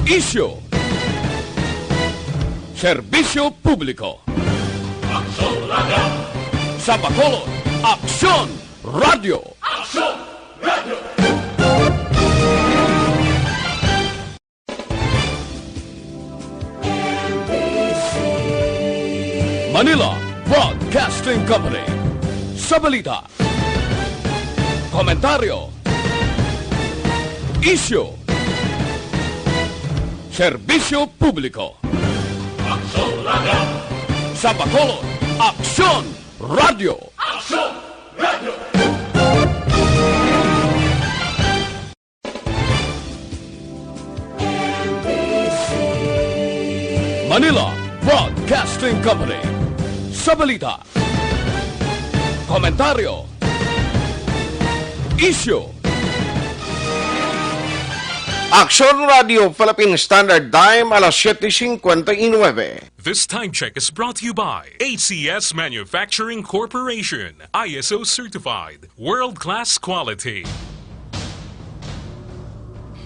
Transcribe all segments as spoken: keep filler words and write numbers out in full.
Isyu. Serbisyo publiko. Aksyon Radio. Sa Bacolod, Aksyon Radio. Aksyon Radio. Manila Broadcasting Company. Sa balita, komentaryo, isyu, serbisyo publiko. Aksyon Radio. Sa Bacolod, Aksyon Radio. Aksyon Radio. Manila Broadcasting Company. Sa balita, komentaryo, isyu. Aksyon Radio Philippine Standard Time, alas siete cincuenta y nueve. This time check is brought to you by A C S Manufacturing Corporation, I S O certified, world-class quality.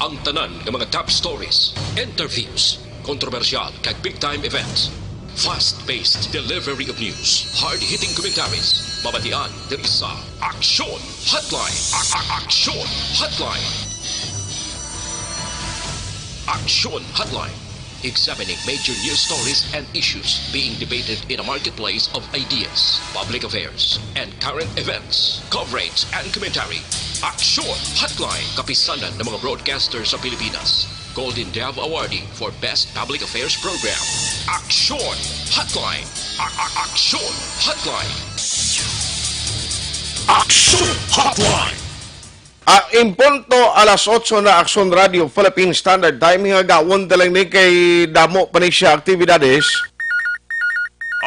Ang tanan nga mga top stories, interviews, kontrobersyal kag big time events. Fast-paced delivery of news, hard-hitting commentaries, mabatian diri sa Aksyon Hotline. A- a- Aksyon Hotline. Aksyon Hotline. Examining major news stories and issues being debated in a marketplace of ideas, public affairs, and current events. Coverage and commentary. Aksyon Hotline. Kapisanan ng mga broadcaster sa Pilipinas. Golden Dove Awardee for Best Public Affairs Program. Aksyon Hotline. A- a- Aksyon Hotline. Aksyon Hotline. Ah, in punto alas otso na, Aksyon Radio Philippine Standard Time, hingagawon ta lang ni kay damo pa ni siya aktibidades.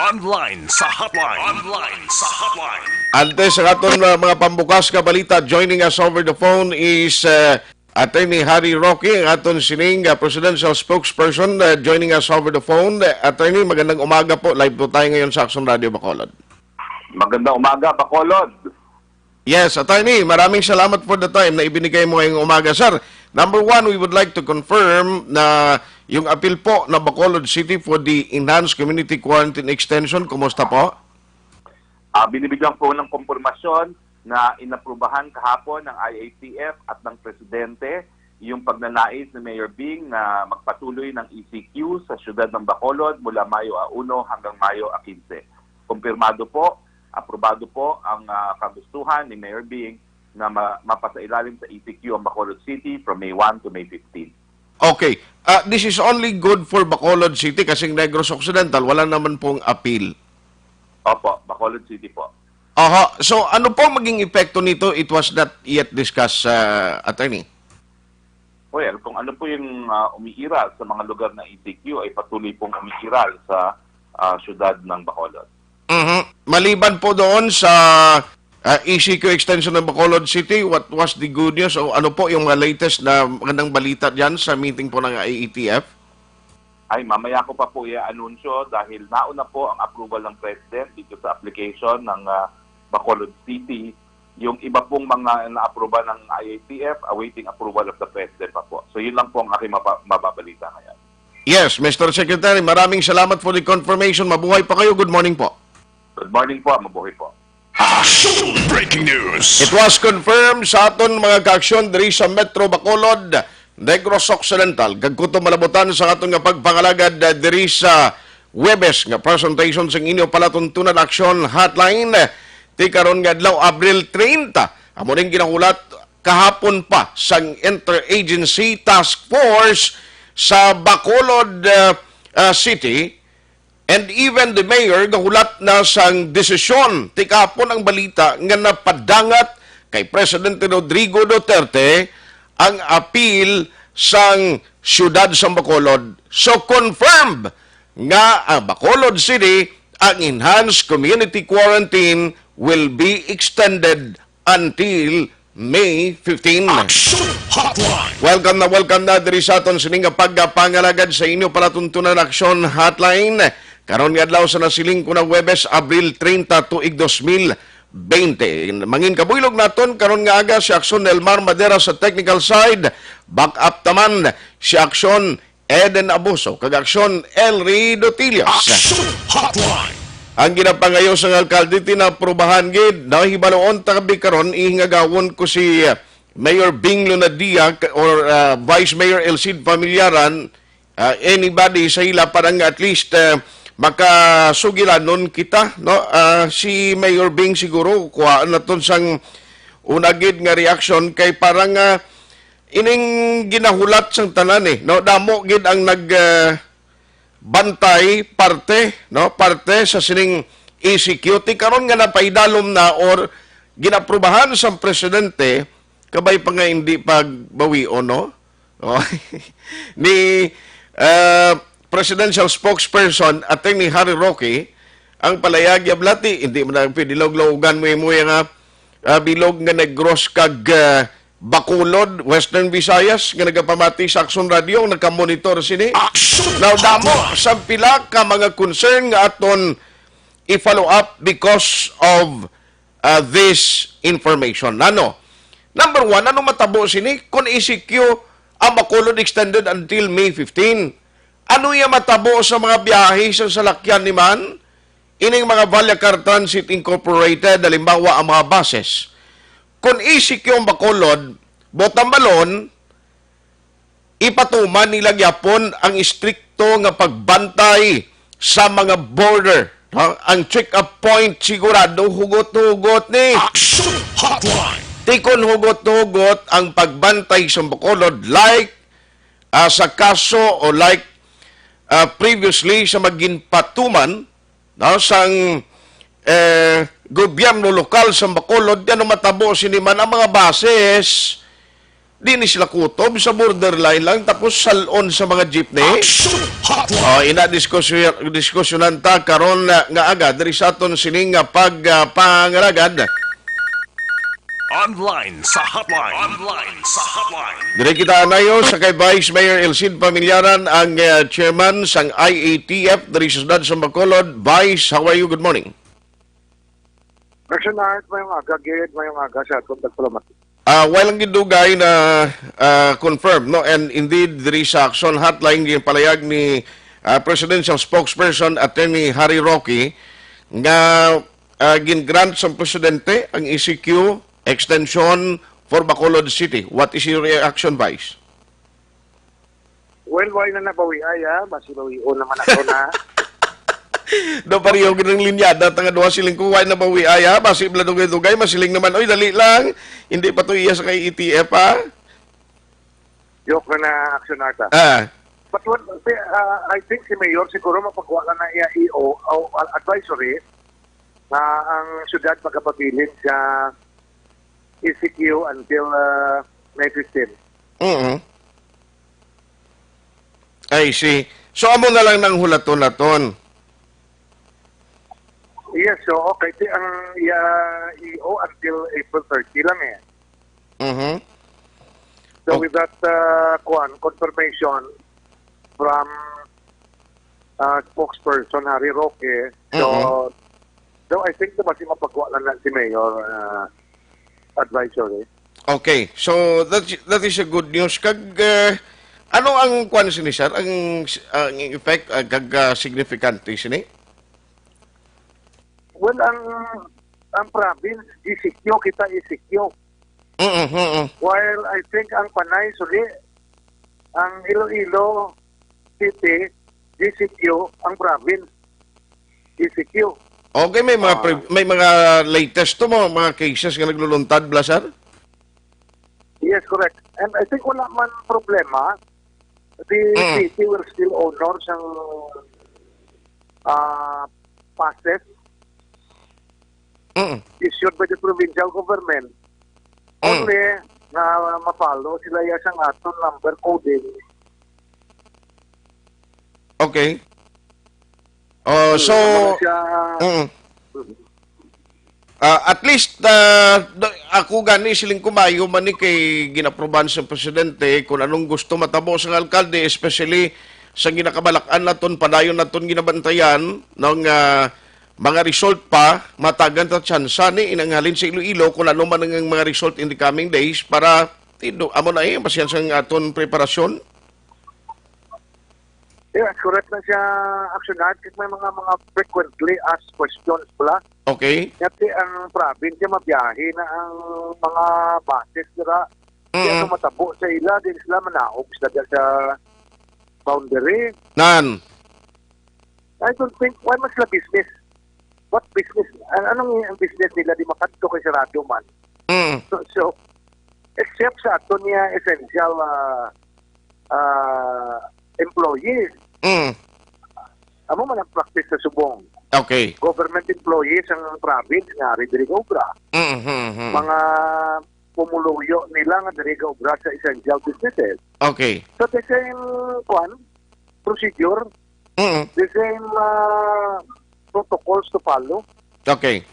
Online sa hotline. Online sa hotline. Antes sa aton, uh, mga pambukas nga balita, joining us over the phone is, uh, Attorney Harry Roque, ang aton sining, uh, presidential spokesperson, uh, joining us over the phone. Uh, Attorney, magandang umaga po. Live po tayo ngayon sa Aksyon Radio Bacolod. Magandang umaga, Bacolod. Yes, Attorney, maraming salamat for the time na ibinigay mo ngayong umaga, sir. Number one, we would like to confirm na yung appeal po ng Bacolod City for the enhanced community quarantine extension, kumusta po? Ah, binibigyan po ng kumpirmasyon na inaprubahan kahapon ng I A T F at ng Presidente yung pagnanais ni Mayor Bing na magpatuloy ng E C Q sa siyudad ng Bacolod mula Mayo a uno hanggang Mayo a quince. Kumpirmado po, aprobado po ang, ah, kagustuhan ni Mayor Bing na ma- mapasailalim sa E C Q ang Bacolod City from May one to May fifteen. Okay. Ah, this is only good for Bacolod City kasi Negros Occidental, wala naman pong appeal. Opo, Bacolod City po. Aha. So, ano po maging epekto nito? It was not yet discussed, uh, Attorney. Well, kung ano po yung, ah, umiiral sa mga lugar na E C Q ay patuloy pong umiiral sa, ah, siyudad ng Bacolod. Mhm. Maliban po doon sa, ah, E C Q extension ng Bacolod City, what was the good news? O ano po yung mga latest na magandang balita dyan sa meeting po ng I A T F? Ay, mamaya ko pa po i-anunsyo dahil nauna po ang approval ng President dito sa application ng, ah, Bacolod City. Yung iba pong mga na-approve ng I A T F, awaiting approval of the President pa po. So, yun lang po ang aking mapa- mababalita ngayon. Yes, Mister Secretary, maraming salamat for the confirmation. Mabuhay pa kayo. Good morning po. Good morning po. Mabuhay po. Aksyon! Breaking news! It was confirmed sa aton mga kaaksyon diri sa Metro Bacolod, Negros Occidental, kag kutob malabutan sa aton nga pagpangalagad, ah, diri sa Huwebes nga presentation sang inyo palatuntunan aksyon hotline, ti karon nga adlaw, Abril treinta. Amo ning ginahulat kahapon pa sang Interagency Task Force sa Bacolod, ah, ah, City, and even the mayor gahulat na sang desisyon. Ti kahapon ang balita nga napadangat kay Presidente Rodrigo Duterte ang appeal sang siyudad sang Bacolod. So, confirmed nga ang Bacolod City, ang enhanced community quarantine will be extended until May fifteen. Action Hotline. Welcome na welcome na diri sa aton sini nga pagpangalagad sa inyo palatuntunan, Action Hotline. Karon nga adlaw sa nasiling ko na Huwebes, Abril treinta, tuig dos mil bente. Mangin kabuylog naton karon nga aga si Action Elmar Madera sa technical side. Back up taman si Action Eden Abuso, kag Aksyon Elry Dotillas. Action Hotline. Ang ginapangayo sang alkalde tinaprubahan gid. Nahibaloon ta bi karon, ihingagawon ko si, uh, Mayor Bing Lunadia k-, or, uh, Vice Mayor Elcid Familiaran, uh, anybody sa ila para nga at least, uh, makasugilanon kita, no? Uh, si Mayor Bing siguro kuhaan naton sang una gid nga reaksyon kay parang, uh, ining ginahulat sang tanan, eh, no? Damo gid ang nag, ah, bantay parte, no? Parte sa sining E C Q. Ti karon nga napaidalom na or ginaprubahan sang presidente, kabay pa nga hindi pagbawion, no? Oh. Ni, ah, Presidential Spokesperson Attorney Harry Roque, ang palayag yablati, hindi man ang pwede lawg-lawgan mo imo nga, ah, bilog nga Negros kag, ah, Bacolod, Western Visayas, nga nagapamati sa Aksyon Radio, nakamonitor sini. Aksyon Now, damo Hotline. Sa pila ka mga concern nga aton i-follow up because of, uh, this information. Ano? Number one, ano matabo sini? Kung E C Q ang Bacolod extended until May fifteen, ano iya matabo sa mga biyahe sa salakyan ni man? Ining mga Vallecar Transit Incorporated, halimbawa, ang mga buses. Kung E C Q ang Bacolod, botang balon, ipatuman nila gyapon ang istrikto nga pagbantay sa mga border. Ha? Ang check-up point sigurado hugot-hugot ni. Action Hotline. Tikon hugot-hugot ang pagbantay sa Bacolod, like, ah, sa kaso o like, ah, previously sa maginpatuman, no, sang, eh, gobyerno lokal sa Bacolod, ano matabo sini man ang mga buses, di ni sila kutob sa borderline lang, tapos salon sa mga jeepney. Action Hotline. Oh, ina diskusyon, diskusyonan ta karon nga, nga aga diri sa aton sining nga pag, ah, pangalagad. Online sa hotline. Online sa hotline. Diri kita anayo sa kay Vice Mayor Elcid Familiaran, ang, eh, chairman sang I A T F diri sa siyudad sa Bacolod. Vice, how are you? Good morning. Action Art, mayong aga gid, mayong aga sa atong tagpalamat. Ah, wala lang gid dugay na, ah, confirm, no? And indeed, diri sa Action Hotline, ginpalayag ni, ah, Presidential Spokesperson Attorney Harry Roque nga, ah, gin-grant sa presidente ang E C Q extension for Bacolod City. What is your reaction, Vice? Well, why na nabawi ay, ah? Basi bawion naman ako na. Do pareho gid ang linyada ta nga duha, siling ko, why na bawi ay, ah? Basi bala dugay-dugay, masiling naman, oy, dali lang. Hindi pa to iya sa kay E T F, ah. Joke na na, Action Art, ah. Ah. But what, uh, I think si Mayor siguro mapagwa lang na iya E O o advisory na ang syudad magkapabilin sa E C Q until, uh, May fifteen. Mm-hmm. I see. So, amo na lang nang hulaton naton. Yes, so, okay. Ti-, ang, yeah, E O until April thirty lang eh. Mm-hmm. So, Okay. with that, uh, kuan, confirmation from, uh, spokesperson Harry Roque, so, Mm-hmm. so, I think na basi mapagwa lang na si Mayor, uh, advisory. Okay. So, that, that is a good news. Kag, uh, ano ang kuan sini, sir? Ang, ang effect, uh, kag, uh, significante sini? Well, ang, ang province, E C Q, kita E C Q. Mm, mm, mm. While I think ang Panay, suli, ang Iloilo City, E C Q, ang province, E C Q. Okay, may mga Ah. pre-, may mga latest to mo, mga cases nga nagluluntad, bala, sir? Yes, correct. And I think wala man problema. The Mm. city will still honor sang, ah, passes Mm. issued by the provincial government. Mm. Only nga ma-follow sila ya sang aton number coding. Okay. Oh, Mm, so, ano siya? Mm. Ah, at least, ah, do-, ako gani siling kumayo man ni kay ginaprobahan sa presidente kung anong gusto matabo sa alkalde, especially sa ginakabalak-an naton, padayon naton ginabantayan, no, nga mga result pa, matagan ta tsansa ni inanghalin sa Iloilo kung ano man ang mga result in the coming days para tido, amo na eh, pasiyan sa aton preparasyon. Yes, correct na siya, Action Art. Kasi may mga, mga frequently asked questions pala. Okay. Kaya ang probinsya, mabiyahe na ang mga buses nila. Kaya Mm. ano matabo sa ila, din sila manaog sila dyan sa boundary. Nan. I don't think, why mas sila business? What business? An-, anong ang business nila? Di makadto kay sarado man. Mm. So, so, except sa ato niya essential ah, ah, employees. Mm. Amo man ang practice sa subong. Okay. Government employees ang province nga ari diri nga obra. Mm, mm, mm. Mga pumuluyo nila nga diri nga obra sa essential businesses. Okay. So the same, kwan, procedure, Mm. the same ah, protocols to follow. Okay.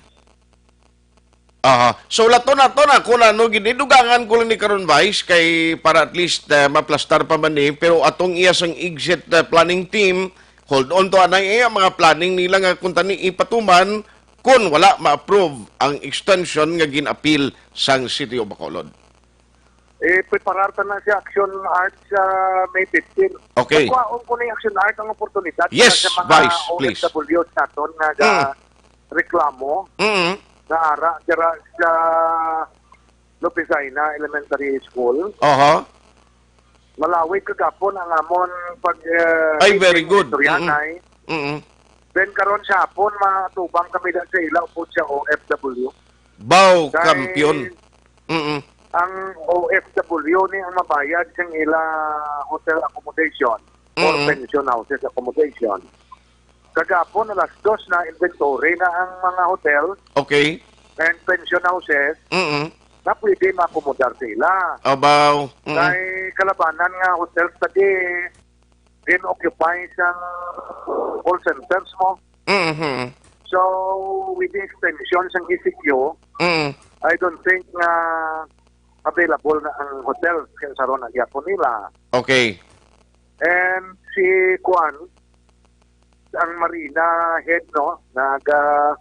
Aha. So, lato na to na kung ano, ginidugangan ko lang ni karon, Vice, kay para at least eh, maplastar pa man ni, pero atong iya sang exit eh, planning team, hold on to anay iya mga planning nila nga kung tani ipatuman kung wala ma-approve ang extension nga gin-appeal sang City of Bacolod. Eh, preparar ta na si Action Art sa May fifteen. Okay. Kuhaon ko ni Action Art ang oportunidad Yes, para sa mga Vice, please. O F W naton nga Mm. ga- reklamo Mm. nga ara dira sa Lopezina Elementary School. Aha. Malawig kagapon ang amon pag uh, Ay, very good. Istoryanay. Mm. Then karon sa hapon matubang kami lang sa ila upod sa O F W. Baw, Kay kampiyon. Mm. Ang O F W ni ang mabayad sa ila hotel accommodation or Mm. pension houses accommodation. Kagapon alas dos na inventory na ang mga hotel Okay. and pension houses Mm. na pwede maakomodar sa ila. Abaw. Mm. Kay kalabanan nga hotel study din occupy sa call centers mo. Mm-hmm. So, with the extension sang E C Q, Mm. I don't think nga available na ang hotel kay sa ron ang yapon nila. Okay. And si Kuan, ang Marina head, no, naga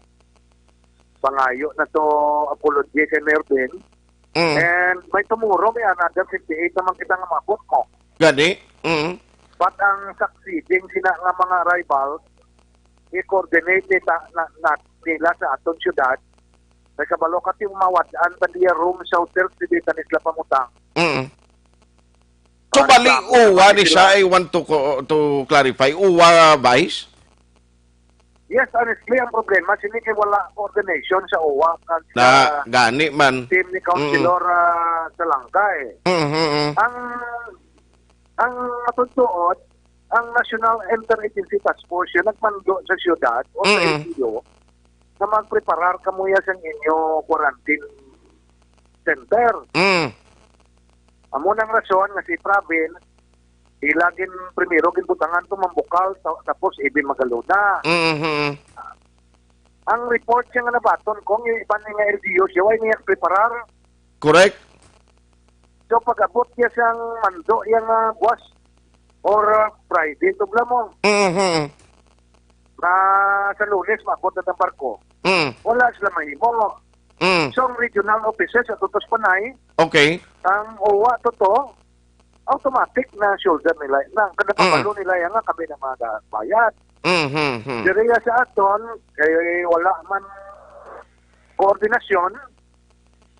pangayo na to apology kay Mayor Ben. Mm. And may tomorrow, may another fifty-eight naman kita nga maabot mo. Gani? Mm. But ang succeeding sina nga mga arrival, i-coordinate nita, na, na, nila sa aton syudad. May kabalo ka ti mawad-an pa niya room sa hotel, hindi ka nila pangutang. Mm. So, Para bali, sa ako, uwa naman ni sila. Siya, I want to co- to clarify. Uwa, Vice? Yes, honestly, ang problema, sini kay wala coordination sa uwa kag Na, sa gani man. Team ni Councilor, Mm. ah, Salangga, eh. Mm, mm, mm. Ang, ang matutuod, ang National Interagency Task Force yun, nagmando sa syudad o sa Mm. L G U na magpreparar kamo ya sang inyo quarantine center. Mm. Amo nang rason nga si Pravin, ila gin primero ginbutangan to mambukal, ta- tapos Ibin Magalona. Mhm. Ang report siya nga nabaton kong yung iban nga L G U siya, way niya preparar. Correct. So pag-abot niya sang mando yang uh, buwas or uh, Friday, tubla mo. Mhm. Na sa Lunes, maabot na ang barko. Mm. Wala sila mahimo. Mm. So, ang regional offices sa Tutos Panay, Okay. Ang uwa to to, automatic na shoulder nila. Na, kada Mm. pabalo nila yan nga kami na mga bayad. Mm, mm, mm. Diri nga sa aton, kay wala man koordinasyon,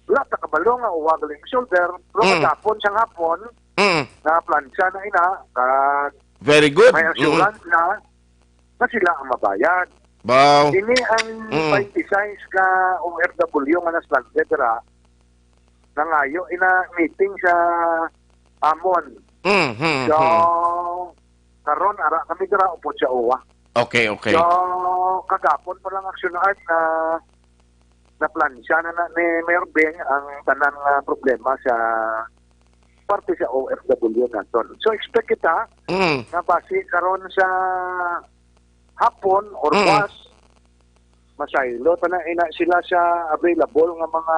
wala ta kabalo nga uwa galing shoulder, pero Mm. kagapon sa hapon, Mm. na plancha na ina, kag Very good. may Mm. assurance na, na sila ang mabayad. Wow. Ini ang Mm. twenty-six ka O F W nga naslante dira, nangayo ina meeting sa amon. Mm, mm, So, mm. karon ara kami dira upod sa uwa. Okay, okay. So, kagapon pa lang Action Art na naplansya na, na ni Mayor Bing ang tanan nga problema sa parte sa O F W naton. So, expect kita Mm. na basi karon sa hapon or Mm. buwas, masaylo pa na ina sila sa available nga mga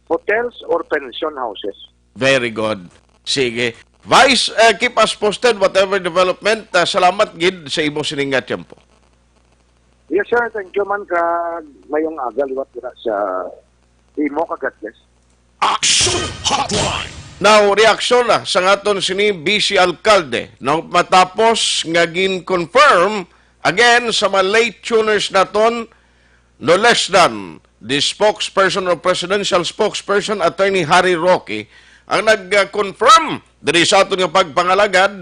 hotels or pension houses. Very good. Sige. Vice, uh, keep us posted whatever development. Uh, salamat gid sa imo sining nga tiyempo. Yes, sir. Thank you man ka mayong aga liwat dira sa imo ka God bless. Action Hotline. Now, reaksyon na sa aton sini Vice Alkalde, no? Matapos nga gin-confirm again sa mga late tuners naton, no less than the spokesperson or presidential spokesperson, Attorney Harry Roque, ang nag-confirm diri sa aton nga pagpangalagad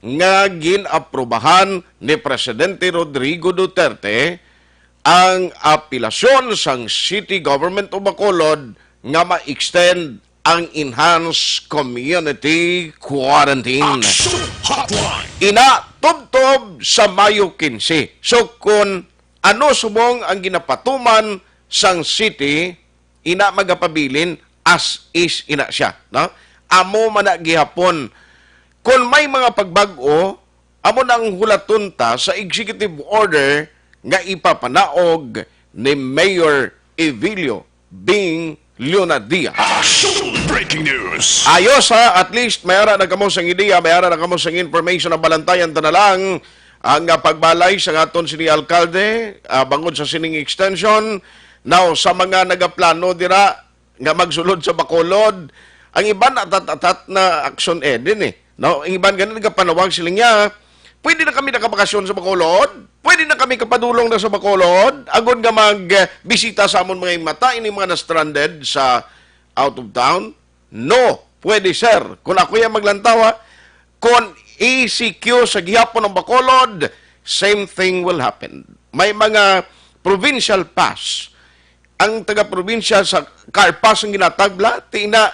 nga gin-aprobahan ni Presidente Rodrigo Duterte ang apelasyon sang City Government of Bacolod nga ma-extend ang enhanced community quarantine. Action Hotline! Ina, tubtob sa Mayo quince. So, kung ano subong ang ginapatuman sang city, ina magapabilin, as is ina siya, no? Amo man na gihapon. Kung may mga pagbag-o, amo nang hulaton ta sa executive order nga ipapanaog ni Mayor Evilio Bing Leonadia. Action! Breaking news! Ayos, ha, at least may ara na kamo sang ideya, may ara na kamo sang information. Ang balantayan ta na lang ang, ah, pagbalay sa aton sini alkalde, ah, bangod sa sining extension. Now, sa mga nagaplano dira nga magsulod sa Bacolod, ang iban atat-atat na action, eh, din, eh. No? Ang iban gani nagapanawag sila niya, "Pwede na kami nakabakasyon sa Bacolod? Pwede na kami kapadulong na sa Bacolod? Agod nga magbisita sa amon mga imata, ini mga na-stranded sa out of town?" No, pwede, sir. Kung ako yan maglantaw, ha, kung E C Q sa gihapon ang Bacolod, same thing will happen. May mga provincial pass. Ang taga-probinsya sa car pass ang ginatagla, ti na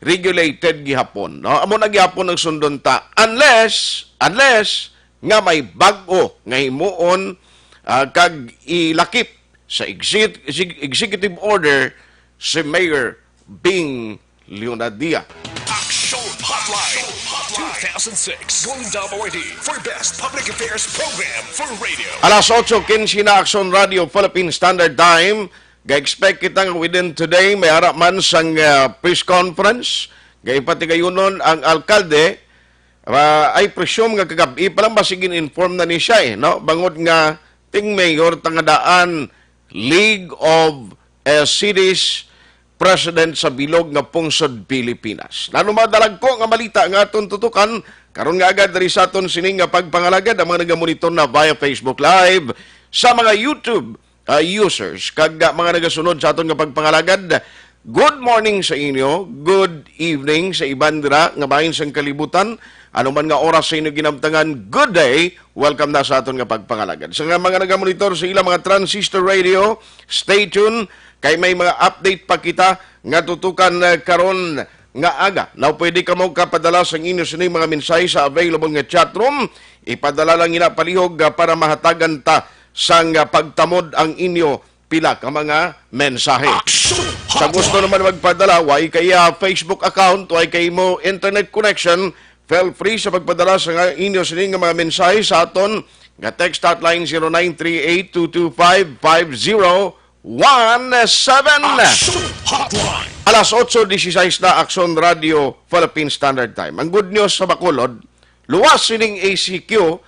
regulated gihapon, no? Amo na gihapon ang sundon ta. Unless, unless nga may bag-o nga himuon, ah, kag ilakip sa exec-, exec-, executive order si Mayor Bing Leonadia. Action Hotline, two thousand six Golden Dome Awardee for Best Public Affairs Program for Radio. Alas otso quince na, Action Radio Philippine Standard Time. Ga-expect kita nga within today, may ara man sang, ah, press conference. Gaipatigayonon ang alkalde. Ah, I presume nga kagab-i pa lang, basig gin-inform na ni siya, eh, no? Bangod nga ting mayor ta nga daan, League of, eh, Cities President sa bilog nga pungsod Pilipinas. Nano madalagko nga balita nga aton tutukan karon nga agad diri sa aton sining nga pagpangalagad, ang mga nagamonitor na via Facebook Live, sa mga YouTube, ah, users, kag, ah, mga nagasunod sa aton nga pagpangalagad. Good morning sa inyo, good evening sa iban dira nga bahin sang kalibutan. Ano man nga oras sa inyo ginamtangan, good day. Welcome na sa aton nga pagpangalagad. Sa nga mga nagamonitor sa ilang mga transistor radio, stay tuned, kay may mga update pa kita nga tutukan, eh, karon nga aga. Now, pwede kamo kapadala sang inyo sini mga mensahe sa available nga chat room. Ipadala lang ina palihog, ah, para mahatagan ta sang, ah, pagtamod ang inyo pila ka mga mensahe. Action Sa gusto Hotline! Naman magpadala, way kay, ah, Facebook account, way kay mo internet connection, feel free sa pagpadala sa nga inyo sini nga mga mensahe sa aton nga text hotline, zero nine three eight two two five five zero one seven. Action Hotline! Alas otso disisais na, Action Radio Philippine Standard Time. Ang good news sa Bacolod, luwas sining E C Q,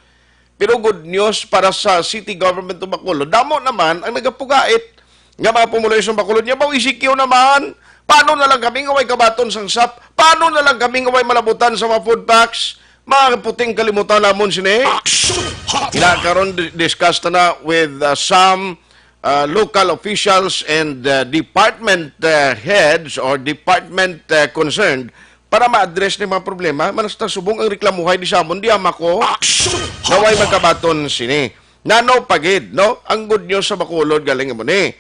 pero good news para sa City Government of Bacolod. Damo naman ang nagapugait nga mga pumuluyo sa Bacolod niya, "Baw, E C Q naman. Paano na lang kami nga way kabaton sang sap? Paano na lang kami nga way malabutan sa mga food packs?" Mga puting kalimutan namon sini. Action Hotline! Ina karon di-, discuss ta na with, uh, some, uh, local officials and, uh, department, uh, heads or department, uh, concerned para ma-address ni mga problema. Manasta subong ang reklamuhay di sa amon, di ama ko. Action Naway Hotline! Magkabaton sini. Nano pagid, no? Ang good news sa Bacolod galing mo ni.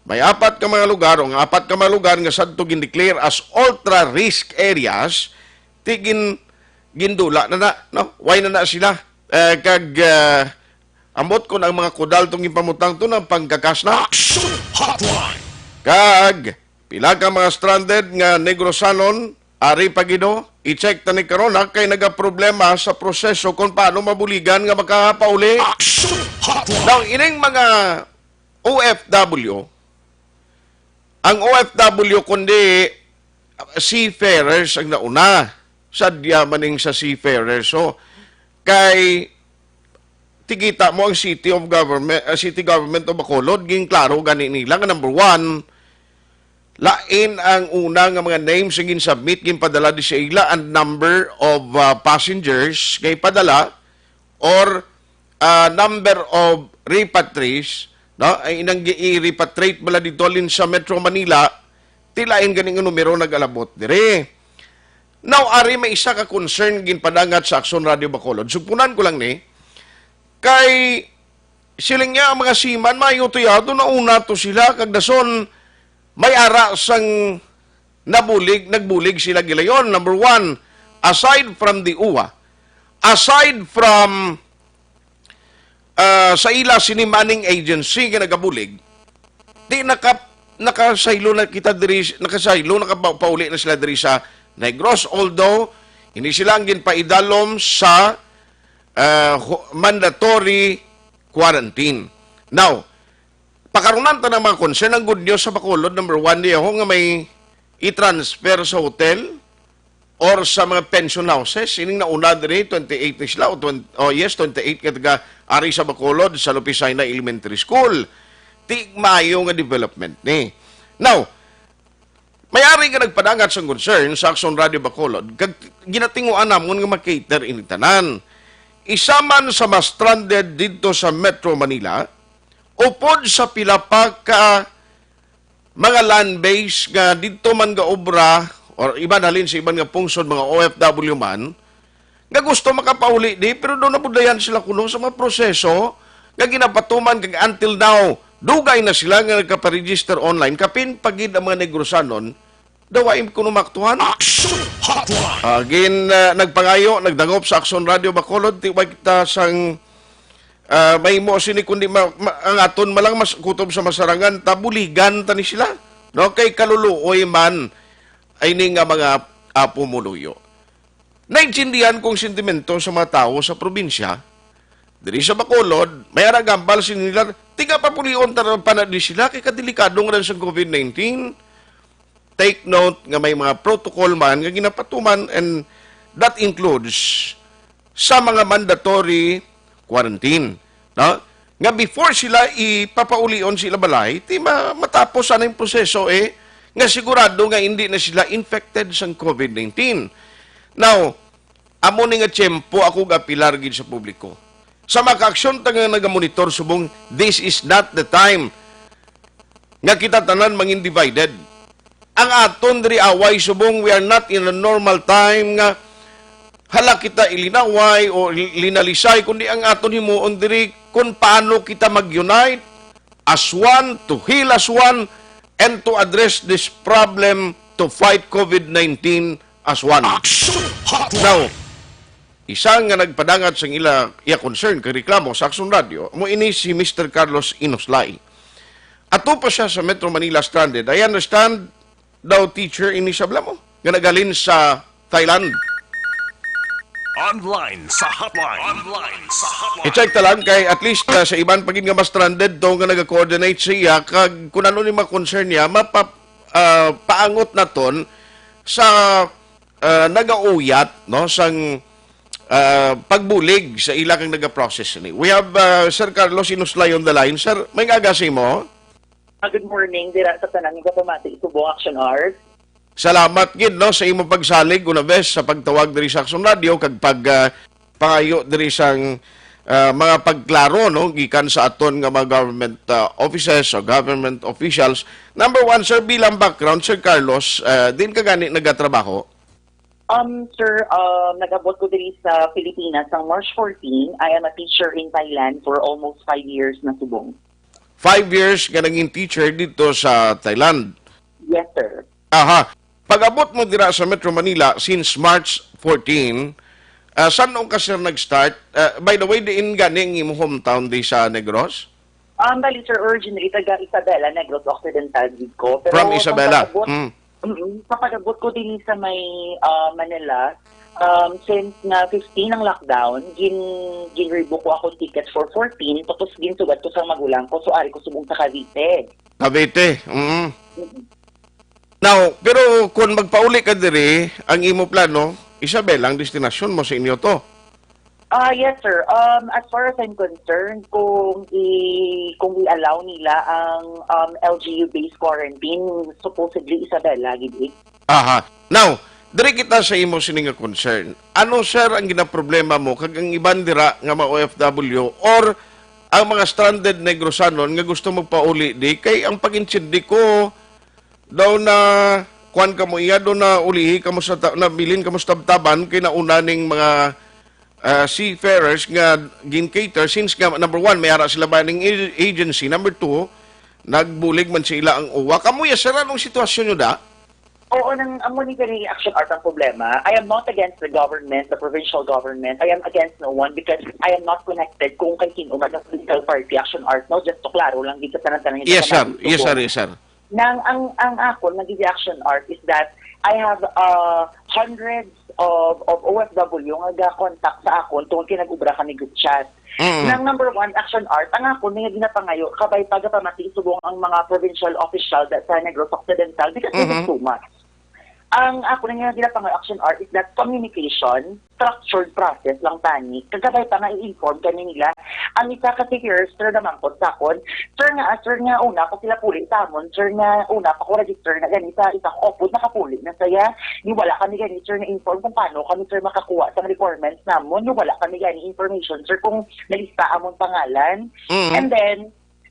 May apat ka mga lugar, o nga apat ka mga lugar nga sadto gin-declare as ultra risk areas, ti gin-, gindula na na, no? Way na na sila. Eh, kag, eh, ambot kon ang mga kudal tong ginpamutang to ng panggakas na. Action Hotline! Kag, pila ka mga stranded nga Negrosanon, ari pa gid, oh, i-check ta ni karon, ha, kay nagaproblema sa proseso kung paano mabuligan nga makapauli. Action Hotline! Now, ining mga O F W, ang O F W kundi seafarers ang nauna. Sadya maning sa seafarers. So, kay tikita mo ang City of Government, ah, City Government of Bacolod, ginklaro gani nila nga, number one, Lain ang una nga mga names nga gin-submit, ginpadala di sa ila, and number of, ah, passengers nga ipadala, or, ah, number of repatriates, no? Ay, inang gi-, i-repatriate bala dito halin sa Metro Manila, ti lain gani nga numero nag-alabot diri. Now, ari may isa ka concern nga ginpadangat sa Aksyon Radio Bacolod. Sugpunan ko lang ni, kay siling niya ang mga seaman, maayo to yato, nauna to sila, kag dason may ara sang nabulig, nagbulig sila gilayon. Number one, aside from the uwa, aside from, ah, sa ila sini manning agency nga nagabulig, di naka-, nakasaylo na kita diri, nakasaylo, nakapauli na sila diri sa Negros, although hindi sila ang ginpaidalom sa, ah, hu-, mandatory quarantine. Now, pakarunan ta ng mga concern. Ang good news sa Bacolod, number one, di ako nga may i-transfer sa hotel or sa mga pension houses. Ining nauna diri, twenty-eight ni sila, o twenty, oh yes, twenty-eight nga taga ari sa Bacolod, sa Lupisayna Elementary School. Ti maayo nga development ni. Now, may ari nga nagpadangat sang concern sa Aksyon Radio Bacolod, kag ginatinguan namon nga makater ini tanan. Isa man sa mas stranded didto sa Metro Manila, upod sa pila pa ka mga land base nga didto man gaobra, or iban halin sa iban nga pungsod, mga O F W man, nga gusto makapauli di, pero daw nabudlayan sila kuno sa mga proseso nga ginapatuman, kag until now, dugay na sila nga nagkaparegister online, kapin pa gid ang mga Negrosanon, daw wa im kuno maaktuhan. Action Hotline! Ah, gin, ah, nagpangayo, nagdangop sa Aksyon Radio Bacolod, ti way kita sang, ah, mahimo sini, kundi ma-, ma-, ang aton malang mas kutob sa masarangan, ta buligan ta ni sila. No? Kay kaluluoy man ay ni nga mga, ah, pumuluyo. Naintindihan kong sentimento sa mga tawo sa probinsya. Diri sa Bacolod, may ara gambal sila, tiga papulion ta pa na di sila, kay kadelikado nga sa COVID nineteen. Take note nga may mga protocol man nga ginapatuman, and that includes sa mga mandatory quarantine, no? Nga before sila ipapaulion sila balay, ti ma-, matapos sana yung proseso, eh, nga sigurado nga hindi na sila infected sang COVID nineteen. Now, amo ni nga tiyempo ako gapilar gid sa publiko. Sa makaaksyon ta nga nagamonitor subong, this is not the time nga kita tanan mangin divided. Ang aton diri away subong, we are not in a normal time nga hala kita ilinaway o linalisay, kundi ang aton himuon diri kung paano kita mag-unite as one, to heal as one, and to address this problem to fight COVID nineteen as one. Action Hotline! Now, isa nga nagpadangat sang ila, iya concern kag reklamo sa Aksyon Radio, mo ini si Mister Carlos Inoslay. Ato pa siya sa Metro Manila stranded. I understand daw, teacher, ini sa blamo nga naghalin sa Thailand. Online sa hotline. Online sa hotline. I-check ta lang kay at least, ah, sa iban pa gid nga mas stranded to nga naga-coordinate siya, kag kung ano ni mga concern niya, mapa-, ah, paangot naton sa, ah, nagauyat, no, sang, ah, pagbulig sa ila kang naga-process ni. We have, ah, Sir Carlos Inoslay on the line. Sir, may aga sa imo? Ah, good morning dira sa tanan nga kapamati subong Action Hours. Salamat gid, no, sa imo pagsalig una bes sa pagtawag diri sa Aksyon Radio kag pag, ah, pangayo diri sang, ah, mga pagklaro, no, gikan sa aton nga mga government, ah, offices o government officials. Number one, sir, bilang background, Sir Carlos, ah, din ka gani nagatrabaho? Um, sir, um, nag-abot ko diri sa Pilipinas sang March fourteen. I am a teacher in Thailand for almost five years na subong. Five years nga naging teacher dito sa Thailand. Yes, sir. Aha. Pag-abot mo dira sa Metro Manila since March fourteen, ah, san-o ka, sir, nag-start? Ah, by the way, diin gani ang imo hometown di sa Negros? Um, bali, sir, originally, taga Isabela, Negros Occidental gid ko. Pero From Isabela. Sa pag-abot, Mm. mm, sa pag-abot ko din sa may, ah, Manila, um, since nga fifteen ang lockdown, gin-, gin-rebook ko akong ticket for fourteen, tapos ginsugad ko sa magulang ko, so ari ko subong sa Cavite. Cavite, mm. Mm. Now, pero kung magpauli ka diri, ang imo plano, Isabela ang destinasyon mo sa inyo to. Ah, yes, sir. Um, as far as I'm concerned, kung i-, kung i-allow nila ang, um, L G U-based quarantine, supposedly Isabela, gid eh. Aha. Now, diri kita sa imo sini nga concern. Ano, sir, ang ginaproblema mo kag ang iban dira nga mga O F W or ang mga stranded Negrosanon nga gusto magpauli di? Kay ang pag-intindi ko, daw na kuan kamo iya, daw na ulihi kamo sa ta-, nabilin kamo sa tabtaban kay nauna ning mga, ah, seafarers nga gin-cater since nga, number one, may ara sila ba ning a-, agency, number two, nagbulig man sa ila ang uwa. Kamo ya, sir, anong sitwasyon nyo da? Oo, nang amo ni gani Action Art ang problema. I am not against the government, the provincial government. I am against no one because I am not connected kung kay sino man ang political party Action Art, no? Just to klaro lang gid sa tanan-tanan nga Yes, sir. tanan-tanan Yes, sir. dito. Yes, sir. Nang ang, ang akon nga gid Action Art is that I have, uh, hundreds of, of O F W nga ga-contact sa akon tungod kay nag-ubra kami group chat. Mm. Nang number one, Action Art, ang akon nga ginapangayo, kabay pa gapamati subong ang mga provincial official da sa Negros Occidental because this is Mhm. too much. Ang akon nga ginapangayo, Action Art, is that communication, structured process lang tani. Kag kabay pa nga i-inform kami nila. Ang isa ka seafarers, sir, namangkot sa akon, "Sir, nga, sir, nga una pa sila puli sa amon, sir, nga una pa ko register na gani sa isa ko upod, nakapuli na saya. Ni wala kami gani, sir, na-inform kung paano kami, sir, makakuha sang requirements namon. Ni wala kami gani information, sir, kung nalista amon pangalan." Mm. And then,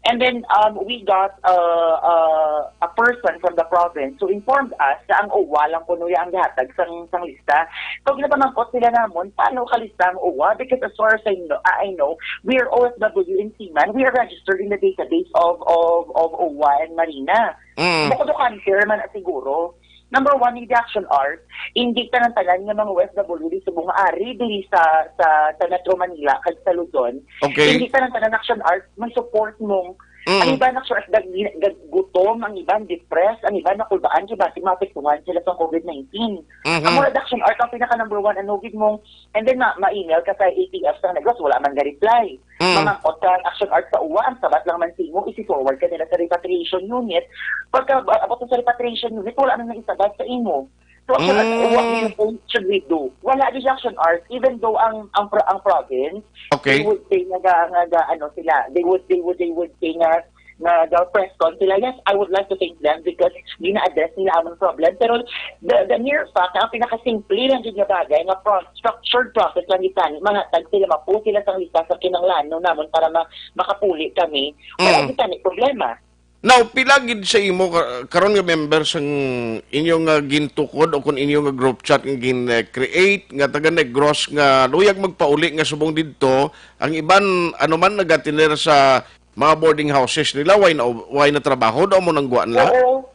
and then, um, we got, uh, uh, a person from the province who informed us na ang uwa lang kuno ya ang gihatag sang, sang lista. So, ginapamangkot sila namon, "Paano kalista ang uwa?" Because as far as I know, I know, we are O F W and seaman. We are registered in the database of, of, of uwa and marina. Mm. Bukod do cancer man na siguro. Number one, in the Action Art, hindi tanan-tanan nga mga O F W di subong nga ari diri sa, sa, sa Metro Manila kag sa Luzon. Okay. Hindi tanan-tanan Action Art may support mong Mm. ang iban Action Art gag-, gag-, gutom, ang iban depressed, ang iban nakulbaan kay basi maapektuhan sila sa covid nineteen. Mhm. Ang mga Action Art ang pinaka number one, ano gid mong, and then ma-, ma-email ka sa A T F sa Negros, wala man ga reply. Mm. Mamangkot ka Action Art sa uwa, ang sabat lang man sa imo, isi-forward ka nila sa repatriation unit. Pagka abot mo sa repatriation unit, wala na nang isabat sa imo. So, Action Art, Mm. what do you think should we do? Wala di Action Art, even though ang, ang, pro-, ang province, Okay. they would say nga, nga, nga, ano sila, they would, they would, they would say nga, nga ga-press con sila. Yes, I would like to thank them because gina-address nila among problem. Pero the, the mere fact na ang pinakasimple lang gid nga bagay nga pro-, structured process lang gid tani, mangatag sila, mapuo sila sang lista sa kinahanglanon namon para ma-, makapuli kami. Wala Mm. gid tani problema. Now, pila gid sa imo ka-, karon nga member sang inyo nga gintukod o kung inyo nga group chat nga gin-create nga taga Negros nga luyag magpauli nga subong didto, ang iban ano man nagatiner sa mga boarding houses nila, way na, way na trabaho daw mo nang guwa nila? Oo.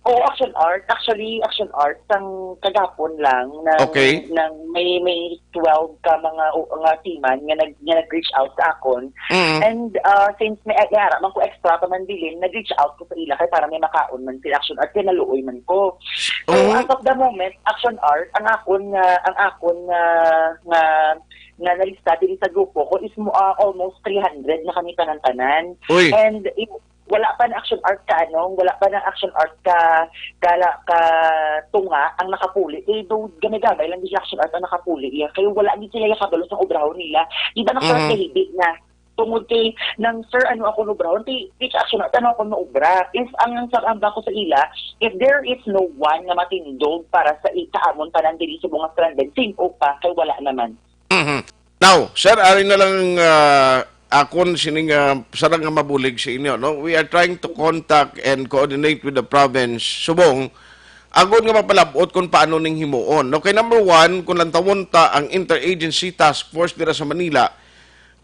Oo, Action Art. Actually, Action Art, sang kagapon lang, nang, Okay. nang may, may twelve ka mga, u-, nga seaman nga nag-, nga nag-reach out sa akon. Mm. And, ah, since may, may ara man ko extra pa man bilin, nag-reach out ko sa ila kay para may makaon man sila, Action Art, kay naluoy man ko. So, Mm. as of the moment, Action Art, ang akon nga, ang akon nga, nga, nga nalista diri sa grupo ko is mo, ah, almost three hundred na kami tanan-tanan. Uy. And if wala pa na Action Art ka, ano, wala pa na Action Art ka, ka, ka tunga ang nakapuli. Kay do, gamay-gamay lang di Action Art ang nakapuli. Iya, kay wala gid sila ya kabalo sa obrahon nila. Di ba na Mhm. hindi na? Tungod kay nang, "Sir, ano ako nubrahon?" Kay, kay Action Art, ano ako maubra? If ang, ang sa, ang bako sa ila, if there is no one nga matindog para sa ikaamon tanan diri sa mga stranded, same o pa, kay wala naman. Mhm. Now, sir, ari na lang, ah, akon sining, ah, sarang nga mabulig sa inyo, no? We are trying to contact and coordinate with the province, subong, agod nga mapalab-ot kung paano ning himuon. Okay, number one, kung lantawon ta ang Interagency Task Force dira sa Manila,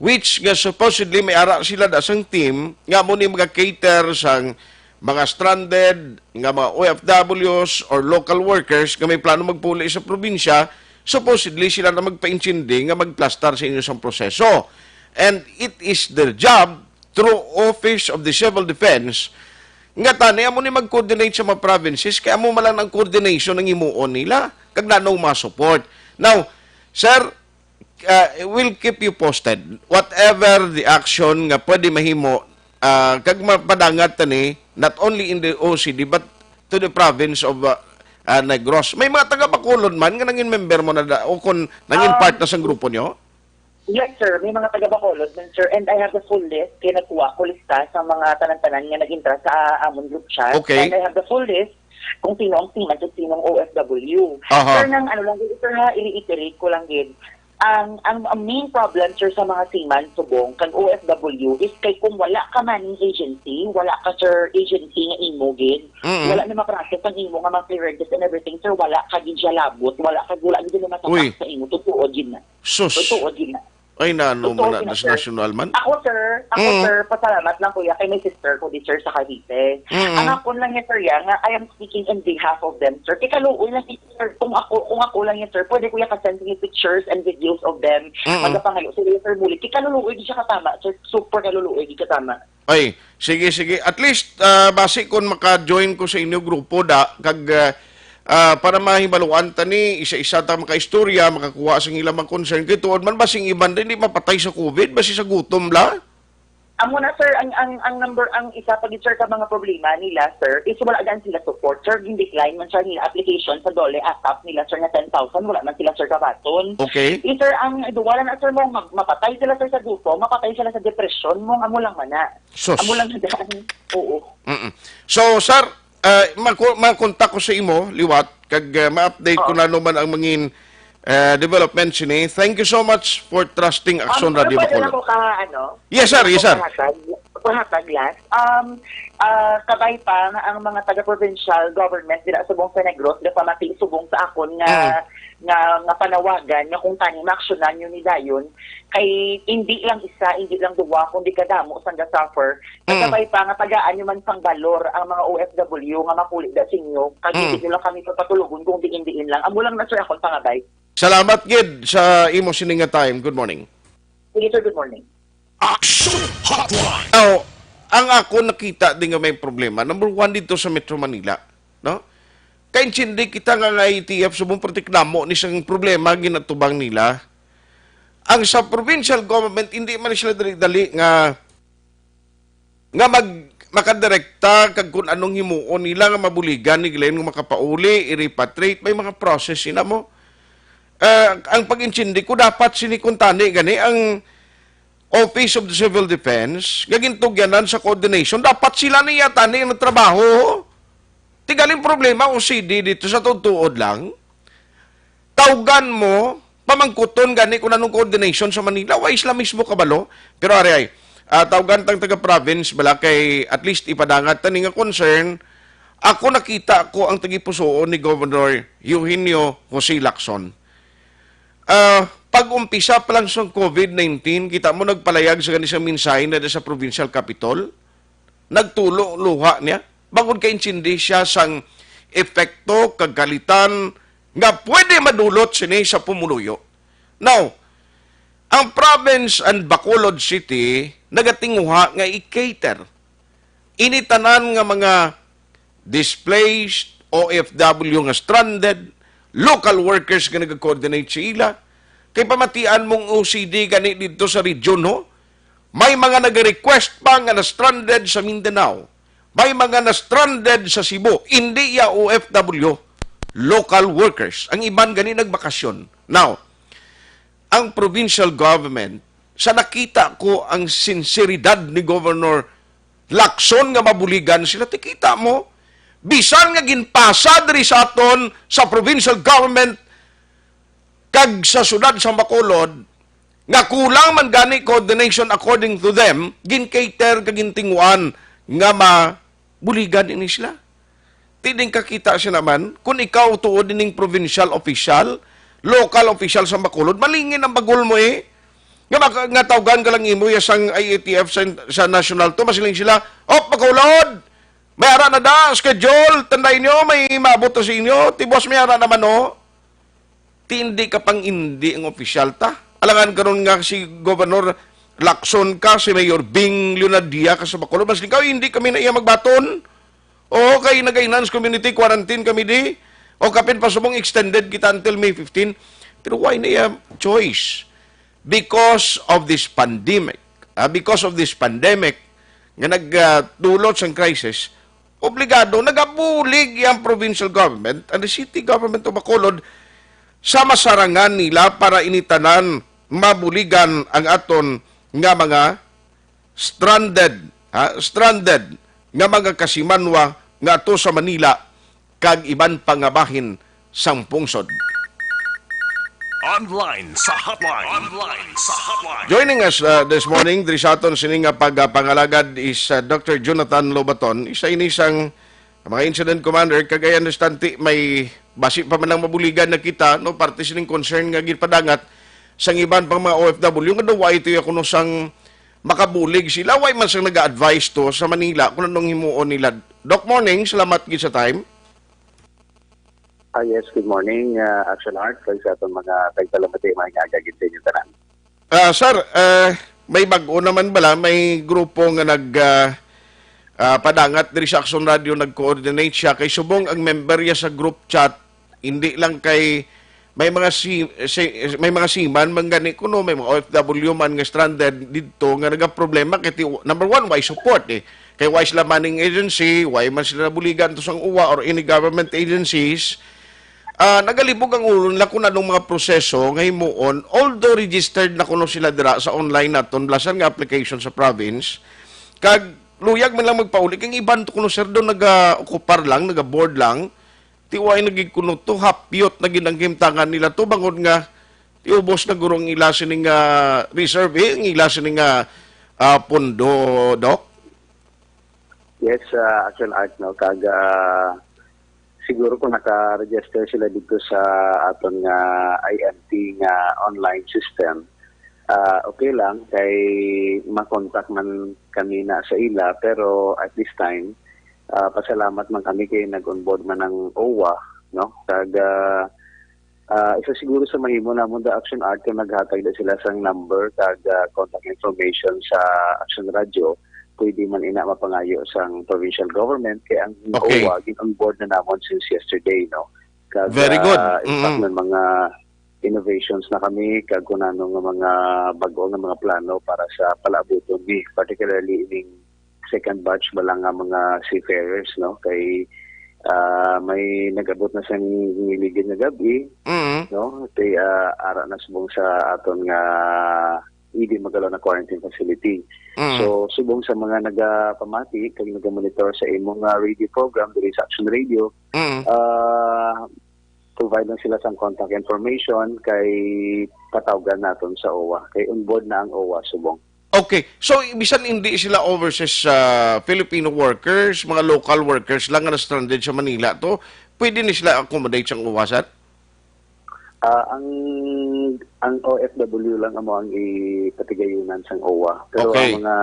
which nga supposedly may ara sila da sang team nga mo ni mag-cater sang mga stranded nga mga O F Ws or local workers nga may plano magpuli sa probinsya, supposedly sila na magpaintindi nga magplastar sa inyo sang proseso. And it is their job through Office of the Civil Defense nga tani amo ni mag-coordinate sa mga provinces, kay amo man lang ang coordination ang himuon nila kag nanong ma-support. Now, sir, uh, we'll keep you posted. Whatever the action nga pwede mahimo, uh, kag mapadangat tani, not only in the O C D, but to the province of, uh, uh, Negros. May mga taga Bacolod man nga nangin member mo na da, o kung nangin Um, part na sang grupo nyo? Yes, sir. May mga taga Bacolod man, sir. And I have the full list. Kaya nagkuha ko lista sa mga tanan-tanan nga nag-intra sa amon group chat. Okay. And I have the full list kung sino ang seaman at sino ang O F W. Aha. Sir, nang ano lang gid, sir, ha, i-reiterate ko lang gid. Ang, ang, ang main problem, sir, sa mga seaman subong kag O F W is kay kung wala ka manning agency, wala ka, sir, agency nga imo gid, Mm-mm. wala na ma-process ang imo nga mga clearances and everything, sir, wala ka gid siya labot, wala ka, wala gid na masapak Uy. sa imo. Totoo gid na. Sus. Totoo gid na. Ay, na ano Totoo man na, gid na, das sir. national man? Ako, sir, ako, Mm. sir, pasalamat lang, kuya, kay may sister ko di, sir, sa Cavite. Mm. Ang akon lang niya, sir, ya, nga I am speaking in behalf of them, sir. Kay kaluoy lang, sir. Kung ako, kung ako lang niya, sir, pwede, kuya, ka-send me pictures and videos of them. Mm. Magapangayo sila, sir, bulig. Kay kaluluoy di siya katama, sir. Super kaluluoy di katama. Ay, sige, sige. At least, ah, basi kon maka-join ko sa inyo grupo da, kag, ah, ah, para mahibaluan ta ni, isa-isa ta makaistorya, makakuha sa ilang mga concern. Kay tuod man, basing iban din, di mapatay sa covid, basi sa gutom la. Amo na, sir, ang, ang, ang number, ang isa pa gid, sir, ka mga problema nila, sir, is wala gan sila support, sir. Gin-decline man, sir, nila application sa DOLE ASAP nila, sir, nga ten thousand, wala man sila, sir, kabaton. Okay. Eh, sir, ang wala na, sir, mo, mag-, mapatay sila, sir, sa gutom, mapatay sila sa depression, mo, amo lang man na. Sus. Amo lang na daan. Oo. Mm-mm. So, sir, ah, maku-, makontak ko sa imo liwat kag, ah, ma-update ko Oh. na naman ang mangin, ah, development sini. Thank you so much for trusting Aksyon Um, Radio pero pwede Bacolod. lang ko ka, ano? Yes, sir. Yes, sir. Pahatag, pahatag last. Um, ah, kabay pa nga ang mga taga-provincial government dira subong sa Negros, gapamati subong sa akon nga, Mm. nga, nga panawagan nga kung tani maaksyonan nyo ni dayon, kay hindi lang isa, hindi lang duwa, kundi kadamo sang ga-suffer. Mm. Kasabay pa nga tagaan nyo man sang balor ang mga O F W nga makuli da sa inyo, kag Mm. hindi nyo lang kami papatulogon kung diin-diin lang. Amo lang na, sir, akong pangabay. Salamat gid sa imo sini nga time. Good morning. Sige, sir, good morning. Action Hotline. Now, ang ako nakita din nga may problema, number one dito sa Metro Manila, no? Kaintindi kita nga nga I T F subong, perti kadamo ni sang problema ginatubang nila. Ang sa provincial government, hindi man sila dali-dali nga, nga mag-, makadirekta kag kung anong himuon nila nga mabuligan ni Glenn nga makapauli, i-repatriate, may mga process sila mo. Eh, ang pag-intindi ko, dapat sini kuntani gani ang Office of the Civil Defense, nga gintugyanan sa coordination, dapat sila niya tani ang trabaho. Tigaling problema, O C D dito sa tutuod lang. Tawgan mo, pamangkuton gani kung anong coordination sa Manila, wa sila mismo kabalo. Pero ari ay, ah, tawgan tang taga-province, bala kay at least ipadangat tani nga concern. Ako nakita ko ang tagipusoon ni Governor Eugenio Jose Lacson. Ah, pag-umpisa pa lang sa covid nineteen, kita mo nagpalayag sa gani sa mensahe na sa provincial capitol, nagtulo luha niya. Bangod kaintindi siya sang epekto kag kalitan nga pwede madulot sini sa pumuluyo. Now, ang province and Bacolod City nagatinguha nga i-cater ini tanan nga mga displaced, O F W nga stranded, local workers nga nag-coordinate sa ila. Kay pamatian mong O C D gani dito sa region, no? May mga nag-request pa nga na-stranded sa Mindanao. May mga na-stranded sa Cebu. Hindi ya O F W, local workers. Ang iban gani nagbakasyon. Now, ang provincial government, sa nakita ko ang sinseridad ni Governor Lacson nga mabuligan sila, tikita mo, bisan nga ginpasa diri sa aton sa provincial government kag sa siyudad sa Bacolod, nga kulang man gani coordination according to them, gin-cater kag gintinguan nga mabuligan ini sila. Ti din kakita siya naman, kung ikaw tuod ining provincial official, local official sa Bacolod, malingin ang bagol mo eh. Nga, maka- nga tawgan ka lang imo ya sang I A T F sa, sa national to, masiling sila, "Op, Bacolod! May ara na da, schedule, tandaan nyo, may maabot na sa inyo, tibos may ara naman, oh." Ti hindi ka pang indi ang opisyal ta. Alangan karon nga si Governor Lacson ka, si Mayor Bing Leonadia ka sa Bacolod, mas ikaw, hindi kami na iya magbaton. Oo, kay nag-enhance community quarantine kami di. O kapin pa subong extended kita until May fifteen. Pero why na iya choice? Because of this pandemic. Ah, because of this pandemic, nga nagdulot sang crisis, obligado, nagabulig ang provincial government and the city government of Bacolod sa masarangan nila para ini tanan mabuligan ang aton nga mga stranded, ha? Stranded nga mga kasimanwa nga ato sa Manila kag iban pa nga bahin sang pungsod. Online sa hotline. Online sa hotline. Joining us, uh, this morning, diri sa aton sini nga pagpangalagad is, uh, Doctor Jonathan Lobaton, isa ini sang mga incident commander, kag I understand ti may basi pa man lang mabuligan na kita, no, parte sining concern nga ginpadangat sang iban pang mga O F W nga daw wa ito kuno sang makabulig sila, wa man sang nag-advise to sa Manila kung anong himuon nila. Doc, morning, salamat gid sa time. Ah, yes, good morning, ah, Action Art, kag sa atong mga tagpalamati, mga aga gid sa inyo tanan. Ah, sir, eh, may bag-o naman bala, may grupo nga nag, ah, ah, padangat diri sa Action Radio, nag-coordinate siya kay subong ang member niya sa group chat, hindi lang kay may mga si, si may mga seaman man gani kuno, may mga O F W man nga stranded didto nga nagaproblema kay ti-, number one, why support eh. Kay why sila manning agency, why man sila nabuligan to sang uwa or any government agencies. Ah, nagalibog ang ulo nila kung anong mga proseso nga himuon, although registered na kuno sila dira sa online naton, balasan nga application sa province. Kag luyag man lang magpauli, kay ang iban to kuno, sir, do naga-ocupar lang, naga-board lang. Ti way na gid kuno to, hapyot na gid ang kahimtangan nila to, bangod nga ti ubos na guro ang ila sini nga reserve, eh, ang ila sini nga, ah, pondo, Doc. Yes, ah, Action Art, no, kag, ah, siguro kung naka-register sila dito sa aton nga I M T nga online system, ah, okay lang kay makontak man kami na sa ila, pero at this time, ah, pasalamat man kami kay nag-onboard man ang owa, no? Kag, ah, ah, isa siguro sa mahimo namon, the Action Art, kung naghatag na sila sang number kag, ah, contact information sa Action Radio, pwede man ina mapangayo sang provincial government kay ang Okay. owa gin-onboard na namon since yesterday, no? Kag, Very good. ah, in fact, Mm. may mga innovations na kami kag kung ano nga mga bag-o nga mga plano para sa palaabuton ni, particularly ining second batch ba lang nga mga seafarers, no? Kay, ah, may nag-abot na sa niligid nga gab-i, Mm. no? Kay, ah, ara na subong sa aton nga E D Magalona Quarantine Facility. Mm. So, subong sa mga nagapamati kag nagamonitor sa imong, ah, radio program diri sa Action Radio, Mm. ah, provide lang sila sang contact information kay patawgan naton sa owa. Kay onboard na ang owa subong. Okay. So, bisan hindi sila overseas, ah, Filipino workers, mga local workers lang nga na-stranded sa Manila to, pwede ni sila accommodate sang owa, sir? Ah, ang, ang O F W lang amo ang ipatigayunan sang owa. Pero Okay. ang mga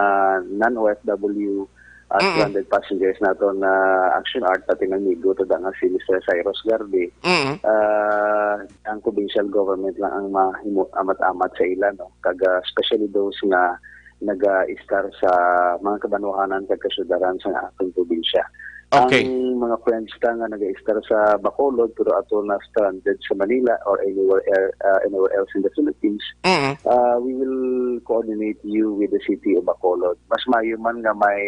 non-O F W, ah, Mm-mm. stranded passengers nato na Action Art, pati ng Migo, tada nga si Mister Cyrus Garvey, Mm-mm. ah, ang provincial government lang ang mahimo amat-amat sa ila, no? Kag, ah, especially those nga naga-istar sa mga kabanwahanan kag kasyudaran sa atong probinsya. Okay. Ang mga friends ta nga naga-istar sa Bacolod pero ato na stranded sa Manila or anywhere el-, ah, anywhere else in the Philippines, Mm. ah, we will coordinate you with the city of Bacolod. Mas maayo man nga may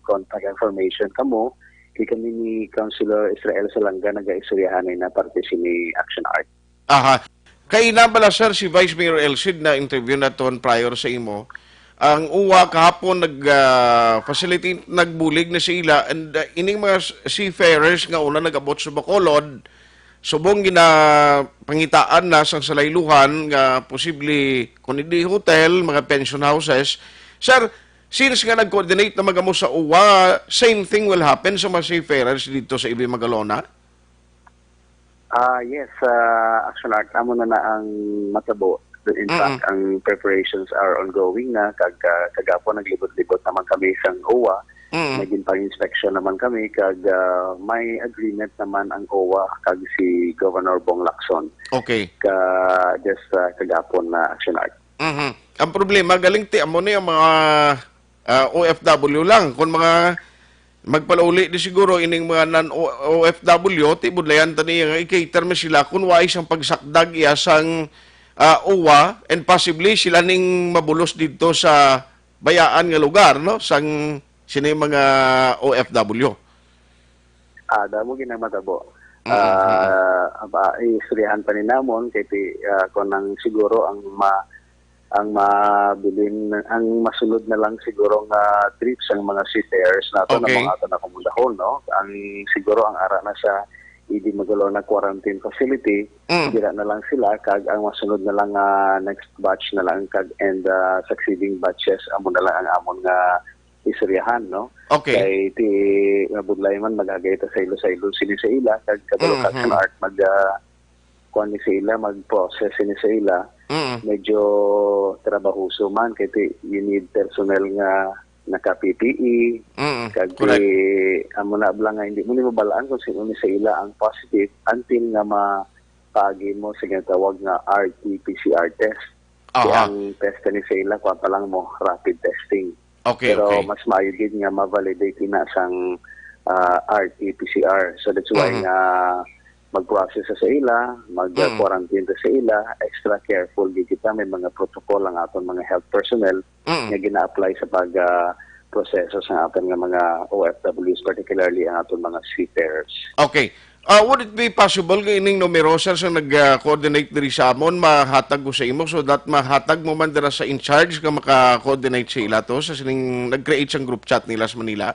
contact information kamo kay kami ni Councilor Israel Salanga nagaistoryahanay na parte sini Action Art. Aha. Kay ina bala, sir, si Vice Mayor El Cid na interview naton prior sa imo. Ang uwa kahapon nag, ah, facilitate, nagbulig na sa ila, and, ah, ining mga s-, seafarers nga una nag-abot sa Bacolod, subong ginapangitaan na sang salayluhan nga posible kung hindi hotel, mga pension houses. Sir, since nga nag-coordinate na magamo sa uwa, same thing will happen sa mga seafarers dito sa Ibi Magalona? Ah, yes, ah, Action Art, amo na na ang matabo. In Mm. fact, ang preparations are ongoing na. Kag, ah, kagapon, naglibot-libot naman kami sang owa. Mm. Naging pang-inspection naman kami. Kag, ah, may agreement naman ang owa kag si Governor Bong Lacson. Okay. Ka, just, ah, kagapon na Action Art. Mhm. Ang problema, galing ti, amo ni ang mga, ah, O F W lang. Kung mga magpalauli di siguro ining mga non-, O F W, ti budlayan ta niya nga i-cater mi sila kung wais ang pagsakdag iya sang, ah, uwa, and possibly sila ning mabulos didto sa bayaan nga lugar, no? Sang sini mga O F W. Ah, damo ginang matabo. Mm, Ah, mm. Aba, istoryahan pa ni namon kay ti, ah, kung ang siguro ang ma-, ang mabilin, ang masunod na lang siguro nga trips ang mga seafarers nato na Okay. mga ato na kumundahon, no? Ang siguro ang ara na sa E D Magalona quarantine facility, Mm. dira na lang sila, kag ang masunod na lang nga next batch na lang, kag and, ah, succeeding batches, amo na lang ang amon nga istoryahan, no? Okay. Kay ti mabudlay man, maghagay ta sa ilo, sa ilo sini sa ila, kag kabalo ka, Mhm. Action Art, mag, ah, kuan ni sa ila, mag-process sini sa ila. Mm. Medyo trabahoso man, kay ti, you need personnel nga naka-P P E, Mm, kag correct. Ti, amo na bala nga hindi mo ni mabalaan kung sino ni sa ila ang positive until nga mapaagi mo sa ginatawag nga R T P C R test. Kay Aha. ang test ni sa ila, kuwan pa lang mo, rapid testing. Okay, Pero okay. mas maayo gid nga ma-validate ina sang, ah, R T P C R. So that's why Mhm. nga mag-process sa ila, Mm. mag-quarantine sa ila, extra careful gid kita, may mga protocol ang aton mga health personnel Mm. nga gina-apply sa pag, ah, proseso sa aton nga mga O F Ws, particularly ang aton mga seafarers. Okay. Ah, would it be possible nga ining numero, sir, sa nag, ah, coordinate diri sa amon, mahatag ko sa imo so that mahatag mo man dira sa in charge nga maka-coordinate sa ila to, sa sining nag-create sang group chat nila sa Manila?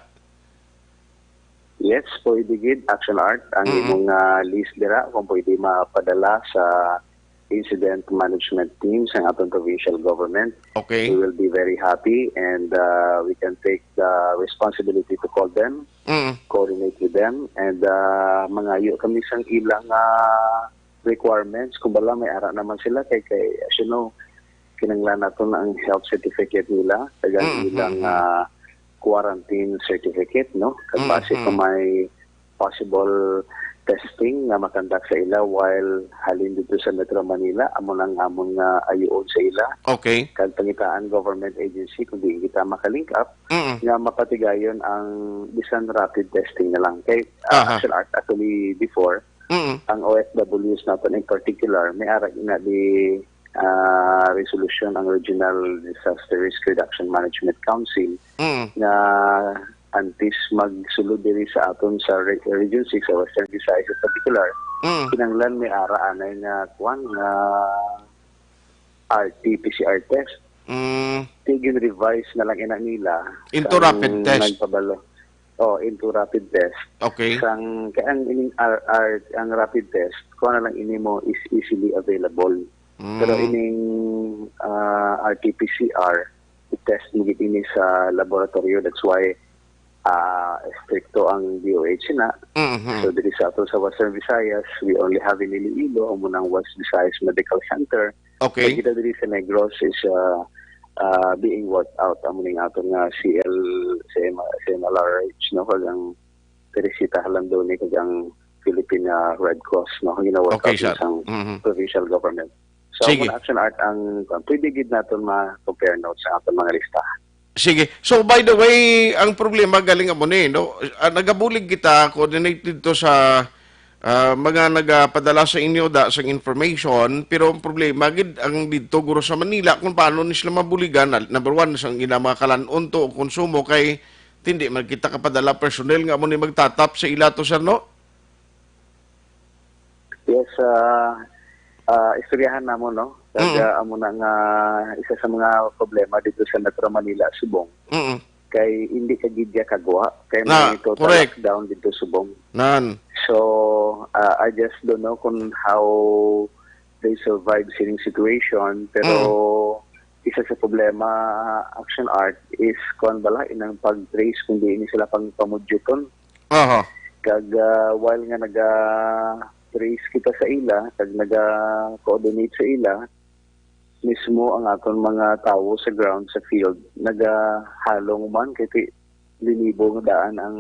Yes, pwede gid, Action Art, ang Mm-hmm. imong, ah, list dira, kung pwede mapadala sa incident management team sa aton provincial government. Okay. We will be very happy and, uh, we can take the responsibility to call them, Mm. coordinate with them, and, uh, mangayo kami sang ilang, uh, requirements. Kung bala, may ara naman sila kay, kay, as you know, kinahanglan nato na ang health certificate nila, kag ang Mm, ilang, mm, mm. uh, quarantine certificate, no? Kag Mm, base kung mm. may possible testing nga makandak sa ila while halin dito sa Metro Manila, amo nang amon nga ayuon sa ila. Okay. Kag pangitaan government agency kung diin kita makalink up Mm. nga mapatigayon ang bisan rapid testing na lang. Kay, ah, Aha. Action Art, actually, before, Mm. ang O F Ws naton in particular, may ara ina di, ah, resolution ang Regional Disaster Risk Reduction Management Council Mm. nga antes magsulod diri sa aton sa re-, Region six, sa Western Visayas in particular, Mm. kinahanglan may ara anay nga, kuwan, nga R T P C R test. Mm. Ti gin-revise na lang ina nila Into sang rapid test. nagpabalo. Oh, into rapid test. Okay. Sang, kay ang ining R R, ang rapid test, kung ano lang ini mo is easily available. Mm. Pero ining, ah, R T P C R, i-test mo gid ini sa laboratorio. That's why, ah, estrikto ang D O H na. Mhm. So, diri sa ato sa Western Visayas, we only have in Iloilo, amo nang West Visayas Medical Center. Okay. Pag kita diri sa Negros is, ah, ah, being worked out. Amo ning aton nga C L, C M, C M L R H, no? Kag ang Teresita Jalandoni, kag ang Philippine, ah, Red Cross, no? Gina-work Okay, out sir. sang Mhm. provincial government. So, Sige. ang Action Art ang, pwede gid naton ma-compare notes sa aton mga lista. Sige. So, by the way, ang problema galing amo ni, no? Ah, nagabulig kita, coordinate dito sa, ah, mga nagapadala sa inyo da sang information, pero ang problema gid ang dito guro sa Manila kung paano ni sila mabuligan. Na-, number one, sa ila mga kalan-on to o konsumo kay hindi man kita kapadala personnel nga amo ni magtatap sa ila to, sir, no? Yes, ah, ah, istoryahan namon, no? Kag, Mm. ah, amo na nga isa sa mga problema dito sa Metro Manila, subong. Mm. Kay hindi ka gid ya kagwa, kay Na, may total correct. lockdown dito subong. Nan. So, ah, I just don't know kung how they survive sining situation, pero Mm. isa sa problema, Action Art, is kuwan bala, inang pag-trace kung diin sila pang pamudyuton. Aha. Kag, ah, while nga naga-trace kita sa ila, kag naga-coordinate sa ila, mismo ang aton mga tawo sa ground, sa field, nagahalong man kay ti-, linibo nga daan ang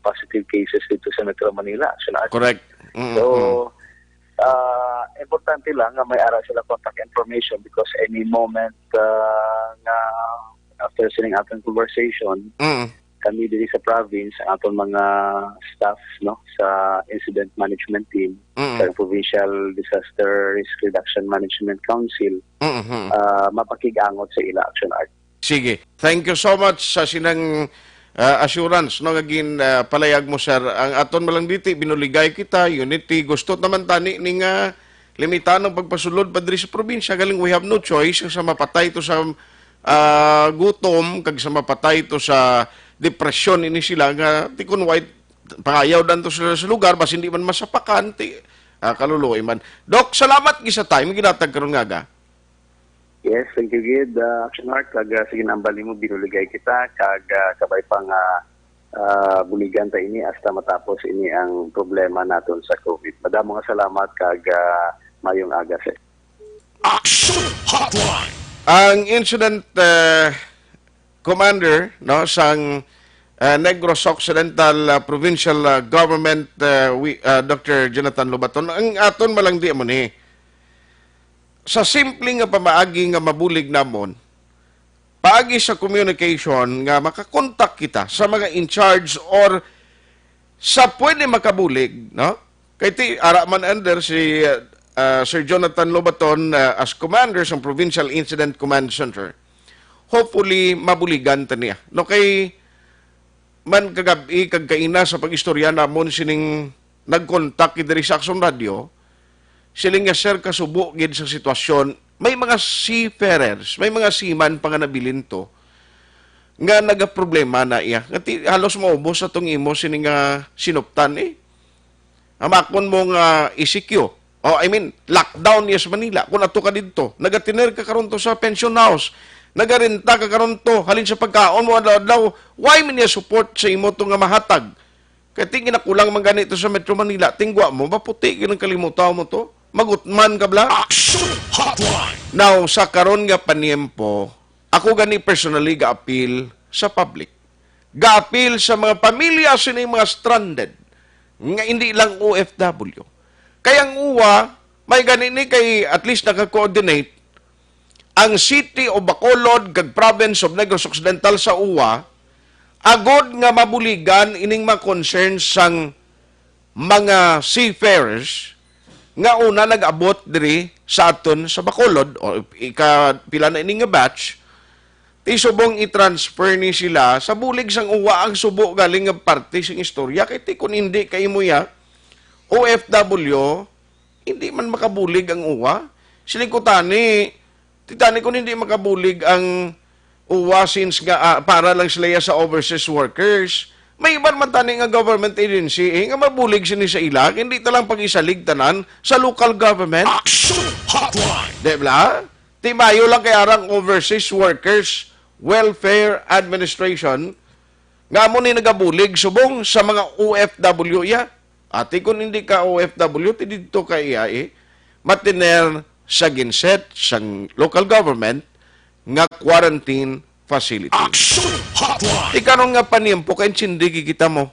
positive cases dito sa Metro Manila. So, na- Correct. Mm, So, mm. ah, importante lang nga may ara sila contact information because any moment, ah, nga after sining aton conversation, Mm. kami diri sa province, ang aton mga staffs, no, sa incident management team, Mm. sa Provincial Disaster Risk Reduction Management Council, Mm-hmm. ah, mapakig-angot sa ila, Action Art. Sige. Thank you so much sa sinang, ah, assurance, no, nga gin, ah, palayag mo, sir. Ang aton malang diti, binuligay kita, unity, gusto naman tani ning, ah, Limitahan ang pagpasulod pa diri sa probinsya, galing we have no choice, sa mapatay to sa, ah, gutom, kag sa mapatay to sa depresyon, ini sila nga tikon why pangayaw dan to sa, sa lugar, bas hindi man masapakan, ti, ah, kaluluoy man. Doc, salamat gid sa time ginatag karon nga aga. Yes, thank you gid, uh, Action Mark. Kag uh, sige, nambal nimo, binuligay kita kag uh, kabay pa nga uh, buligan ta ini hasta matapos ini ang problema naton sa COVID. Madamo nga salamat kag uh, mayong aga, sir. Action Hotline. Ang incident uh, commander, no, sang uh, Negros Occidental uh, Provincial uh, Government, uh, we, uh, Doctor Jonathan Lobaton, ang aton malangdi mo ni sa simple nga pamaagi nga mabulig namon, paagi sa communication nga makakontak kita sa mga in charge or sa pwede makabulig, no? Kay ti ara man under si uh, Sir Jonathan Lobaton uh, as commander sa Provincial Incident Command Center. Hopefully mabuligan ta niya. No, kay man kagabi kag kaina sa pag-istorya namon sining nagkontak diri sa Action Radio, siling nga, "Sir, kasubo gid sa sitwasyon, may mga seafarers, may mga seaman pa nga nabilin to nga nagaproblema na iya. Nga ti, halos maubos sa tong imo sini nga sinuptan eh. Hamakon mo nga E C Q. Oh, I mean, lockdown niya sa Manila. Kung ato ka didto, nagatiner ka karon to sa pension house, nagarenta ka karon to, halin sa pagkaon mo adlaw-adlaw, why man niya support sa imo to nga mahatag? Kay ti ginakulang man gani to sa Metro Manila, tingwa mo, maputi gyud ang kalimutaw mo to. Magutman ka bala. Action Hotline. Now, sa karon nga paniyempo, ako gani personally ga-appeal sa public. Ga-appeal sa mga pamilya sini mga stranded nga hindi lang O F W. Kay ang uwa, may gani ni kay at least naka-coordinate ang City of Bacolod kag Province of Negros Occidental sa uwa, agod nga mabuligan ining mga concerns sang mga seafarers nga una nag-abot diri sa aton sa Bacolod o ika pila na ini nga batch, ti subong i-transfer ni sila sa bulig sang uwa ang subo galing nga parte sing istorya. Kay ti kun hindi kay imo ya, O F W, hindi man makabulig ang uwa. Siling ko tani, ti tani kun hindi makabulig ang uwa since nga ah, para lang sila ya sa overseas workers. May iban man tani nga government agency eh, nga mabulig sini sa ila, hindi ta lang pag-isalig tanan sa local government. Action Hotline. Di ba? Ti mayo lang kay arang Overseas Workers Welfare Administration nga amo ni nagabulig subong sa mga O F W iya. Ati kun hindi ka O F W, ti didto ka iya eh. Matiner sa ginset sang local government nga quarantine facility. Action Hotline. Ikaron nga paniyempo kay intindi kita mo.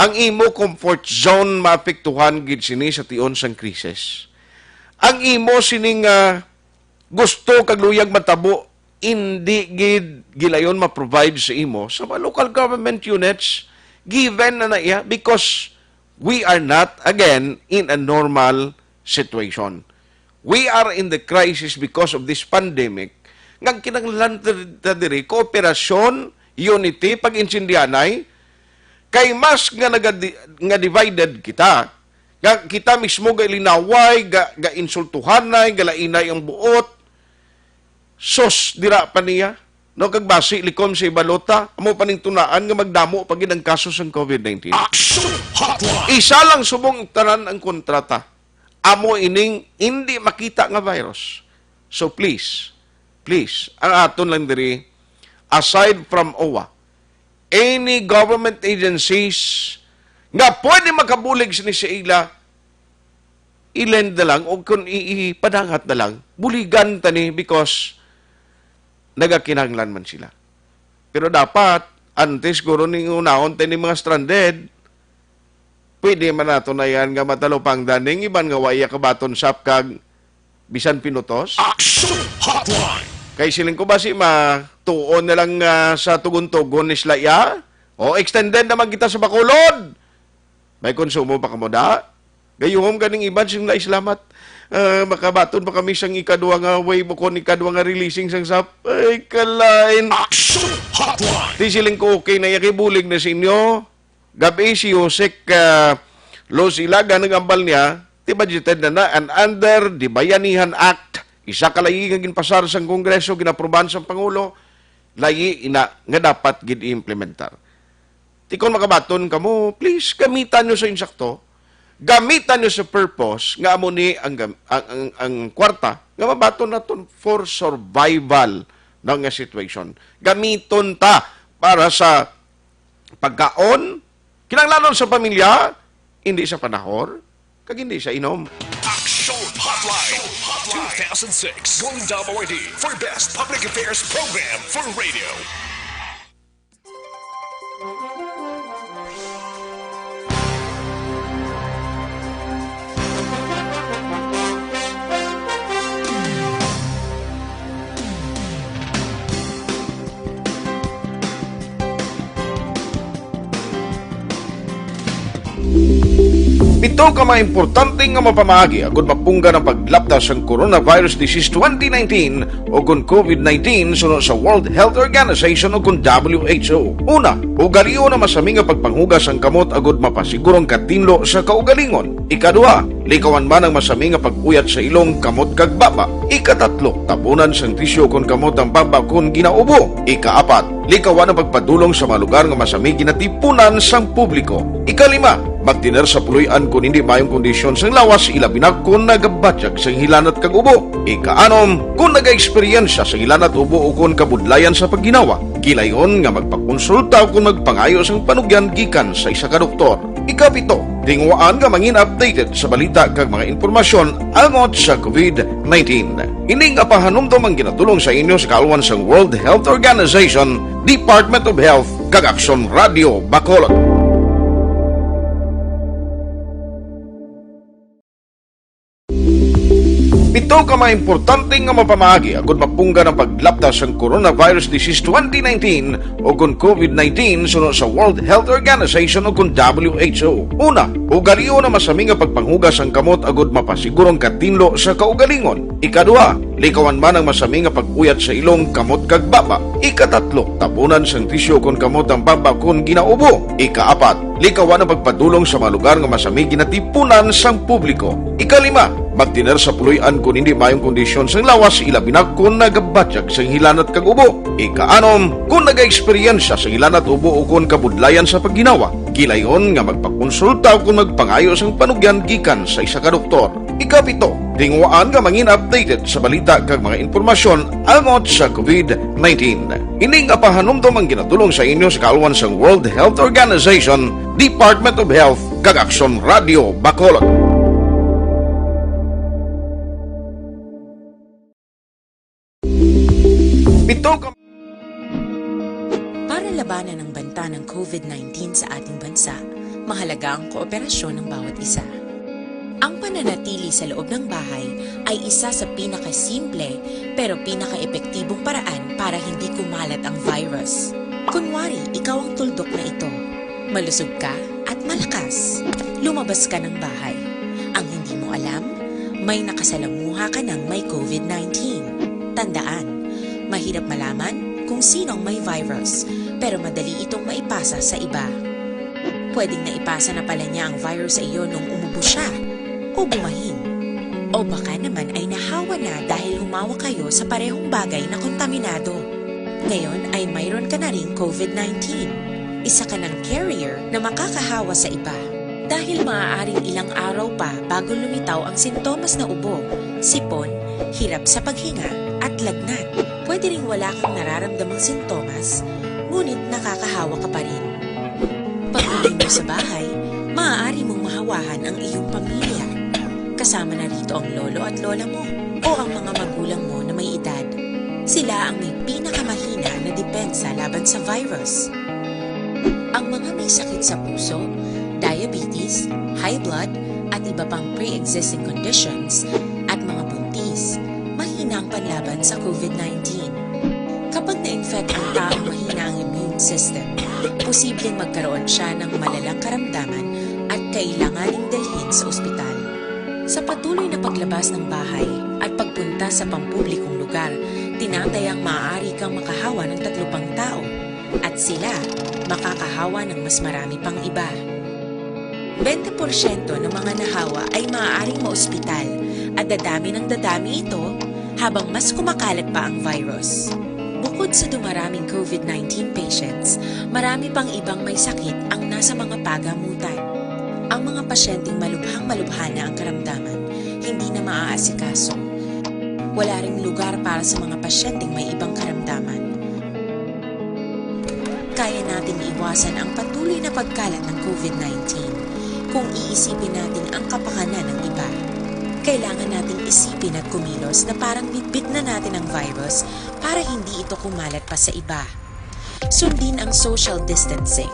Ang imo comfort zone maapektuhan gid sini sa tion sang krisis. Ang imo sini nga gusto kag luyag matabo, indi gid gilayon ma-provide sa imo sa mga local government units, given na na iya because we are not again in a normal situation. We are in the crisis because of this pandemic. Nga kinahanglan ta, ta diri kooperasyon, unity, pag-intindihanay. Kay mas nga nagadi, nga divided kita, nga kita mismo galinaway, ga, gainsultuhanay, galainay ang buot, sos dira pa niya. No, kag basi likom sa ibalota, amo pa ning tunaan nga magdamo pa gid ang kaso sang COVID nineteen. Action Hotline. Isa lang subong tanan ang kontrata. Amo ining hindi makita nga virus. So please, please, ang aton lang diri, aside from O W A, any government agencies nga pwede makabulig sini sa ila, i-lend na lang o kung i- ipadangat na lang, buligan ta ni because nagakinahanglan man sila. Pero dapat, antes guro ning unahon ta ni mga stranded, pwede man nato na yan nga matalupangdan ning iban nga waya kabaton sap kag bisan pinutos. Action Hotline. Kay siling ko ba si ma tuon na lang ah, sa tugon-tugon ni sila ya? O extended naman kita sa Bacolod. May konsumo pa kamo da? Gayuhom ganing iban sing naislamat. Ah, makabaton pa kami sang ikaduha nga wave o kon ikaduha nga releasing sang sap. Ay, kalain. Action Hotline. Ti siling ko okay na iya kay bulig na sa inyo. Gabi si Josek uh, Los Ilaga nagambal niya, Di budgeted na na, and under the Bayanihan Act, isa ka layi nga ginpasar sang Kongreso, ginaprubahan sang Pangulo, layi ina nga dapat gid i-implementar. Ti kon makabaton kamo, please, gamitan nyo sa insakto. Gamitan nyo sa purpose nga amo ni ang, gam- ang, ang, ang kwarta nga mabaton naton for survival na nga situation. Gamiton ta para sa pagkaon, kinahanglanon sa pamilya, hindi sa panahor, kag hindi sa inom. Action Hotline two thousand six Golden Dome Awardee for Best Public Affairs Program for Radio. Pito ka mga importante nga mapamaagi agud mapunggan ang paglapta sang coronavirus disease twenty nineteen o kon covid nineteen suno sa World Health Organization o kon W H O. Una, ugalion ang masami nga pagpanghugas sang kamot agud mapasiguro ang katinlo sa kaugalingon. Ikaduha, likawan man ang masami nga pag-uyat sa ilong, kamot kag baba. Ikatatlo, tabunan sang tisyu kon kamot ang baba kon ginaubo. Ikaapat, likawan ang pagpadulong sa mga lugar nga masami ginatipunan sang publiko. Ikalima, magtener sa puloy-an kon hindi maayong kondisyon sang lawas, ilabi na kon nagabatyag sang hilanat kag ubo. Ikaanom, kon nagaeksperyensya sang hilanat, ubo, o kon kabudlayan sa pagginawa, gilayon nga magpakonsulta o kon magpangayo sang panugyan gikan sa isa ka doktor. Ikapito, tinguhaan nga mangin updated sa balita kag mga impormasyon angot sa covid nineteen. Ini nga pahanumdom ang ginatulong sa inyo sa kaalwan sang World Health Organization, Department of Health, kag Aksyon Radio Bacolod. Pito ka mga importante nga mapamaagi agud mapunggan ang paglapta sang coronavirus disease twenty nineteen o kon covid nineteen suno sa World Health Organization o kon W H O. Una, ugalion ang masami nga pagpanghugas sang kamot agud mapasiguro ang katinlo sa kaugalingon. Ikaduha, likawan man ang masami nga pag-uyat sa ilong, kamot kag baba. Ikatatlo, tabunan sang tisyu kon kamot ang baba kon ginaubo. Ikaapat, likawan ang pagpadulong sa mga lugar nga masami ginatipunan sang publiko. Ikalima, magtener sa puloy-an kon hindi maayong kondisyon sang lawas, ilabi na kon nagabatyag sang hilanat kag ubo. Ikaanom, kon nagaeksperyensya sang hilanat, ubo, o kon kabudlayan sa pagginawa, gilayon nga magpakonsulta o kon magpangayo sang panugyan gikan sa isa ka doktor. Ikapito, tinguhaan nga mangin updated sa balita kag mga impormasyon angot sa covid nineteen. Ini nga pahanumdom ang ginatulong sa inyo sa kaalwan sang World Health Organization, Department of Health, kag Aksyon Radio Bacolod. Pito ka Para labanan ang banta ng covid nineteen sa ating bansa, mahalaga ang kooperasyon ng bawat isa. Ang pananatili sa loob ng bahay ay isa sa pinakasimple pero pinakaepektibong paraan para hindi kumalat ang virus. Kunwari, ikaw ang tuldok na ito. Malusog ka at malakas. Lumabas ka ng bahay. Ang hindi mo alam, may nakasalamuha ka ng may covid nineteen. Tandaan, mahirap malaman kung sino ang may virus, pero madali itong maipasa sa iba. Pwedeng naipasa na pala niya ang virus sa iyo nung umubo siya o bumahin. O baka naman ay nahawa na dahil humawak kayo sa parehong bagay na kontaminado. Ngayon ay mayroon ka na ring covid nineteen. Isa ka ng carrier na makakahawa sa iba. Dahil maaaring ilang araw pa bago lumitaw ang sintomas na ubo, sipon, hirap sa paghinga, at lagnat. Pwede ring wala kang nararamdamang sintomas, ngunit nakakahawa ka pa rin. Pag-uwi mo sa bahay, maaari mong mahawahan ang iyong pamilya. Kasama na rito ang lolo at lola mo o ang mga magulang mo na may edad. Sila ang may pinakamahina na depensa laban sa virus. Ang mga may sakit sa puso, diabetes, high blood, at iba pang pre-existing conditions, at mga buntis, mahina ang panlaban sa covid nineteen. Kapag na-infect ang taong mahina ang immune system, posibleng magkaroon siya ng malalang karamdaman at kailanganing dalhin sa ospital. Sa patuloy na paglabas ng bahay at pagpunta sa pampublikong lugar, tinatayang maaari kang makahawa ng tatlo pang tao at sila makakahawa ng mas marami pang iba. Bente porsyento ng mga nahawa ay maaaring maospital at dadami ng dadami ito habang mas kumakalat pa ang virus. Bukod sa dumaraming COVID nineteen patients, marami pang ibang may sakit ang nasa mga pagamutan. Ang mga pasyenteng malubhang-malubha na ang karamdaman, hindi na maaasikaso. Wala ring lugar para sa mga pasyenteng may ibang karamdaman. Kaya nating iwasan ang patuloy na pagkalat ng COVID nineteen kung iisipin natin ang kapakanan ng iba. Kailangan nating isipin at kumilos na parang bitbit na natin ang virus para hindi ito kumalat pa sa iba. Sundin ang social distancing.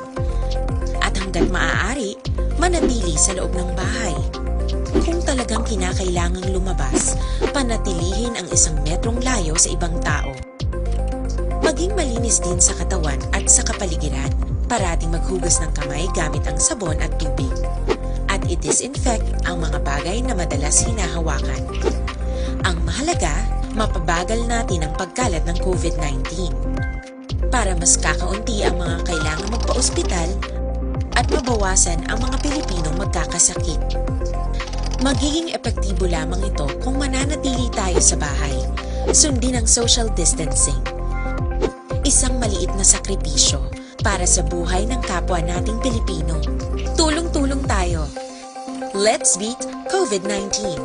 At hanggat maaari, manatili sa loob ng bahay. Kung talagang kinakailangang lumabas, panatilihin ang isang metrong layo sa ibang tao. Maging malinis din sa katawan at sa kapaligiran. Parating maghugas ng kamay gamit ang sabon at tubig. At i-disinfect ang mga bagay na madalas hinahawakan. Ang mahalaga, mapabagal natin ang pagkalat ng COVID nineteen. Para mas kakaunti ang mga kailangang magpaospital at mabawasan ang mga Pilipinong magkakasakit. Magiging epektibo lamang ito kung mananatili tayo sa bahay. Sundin ang social distancing. Isang maliit na sakripisyo para sa buhay ng kapwa nating Pilipino. Tulong-tulong tayo. Let's beat COVID nineteen.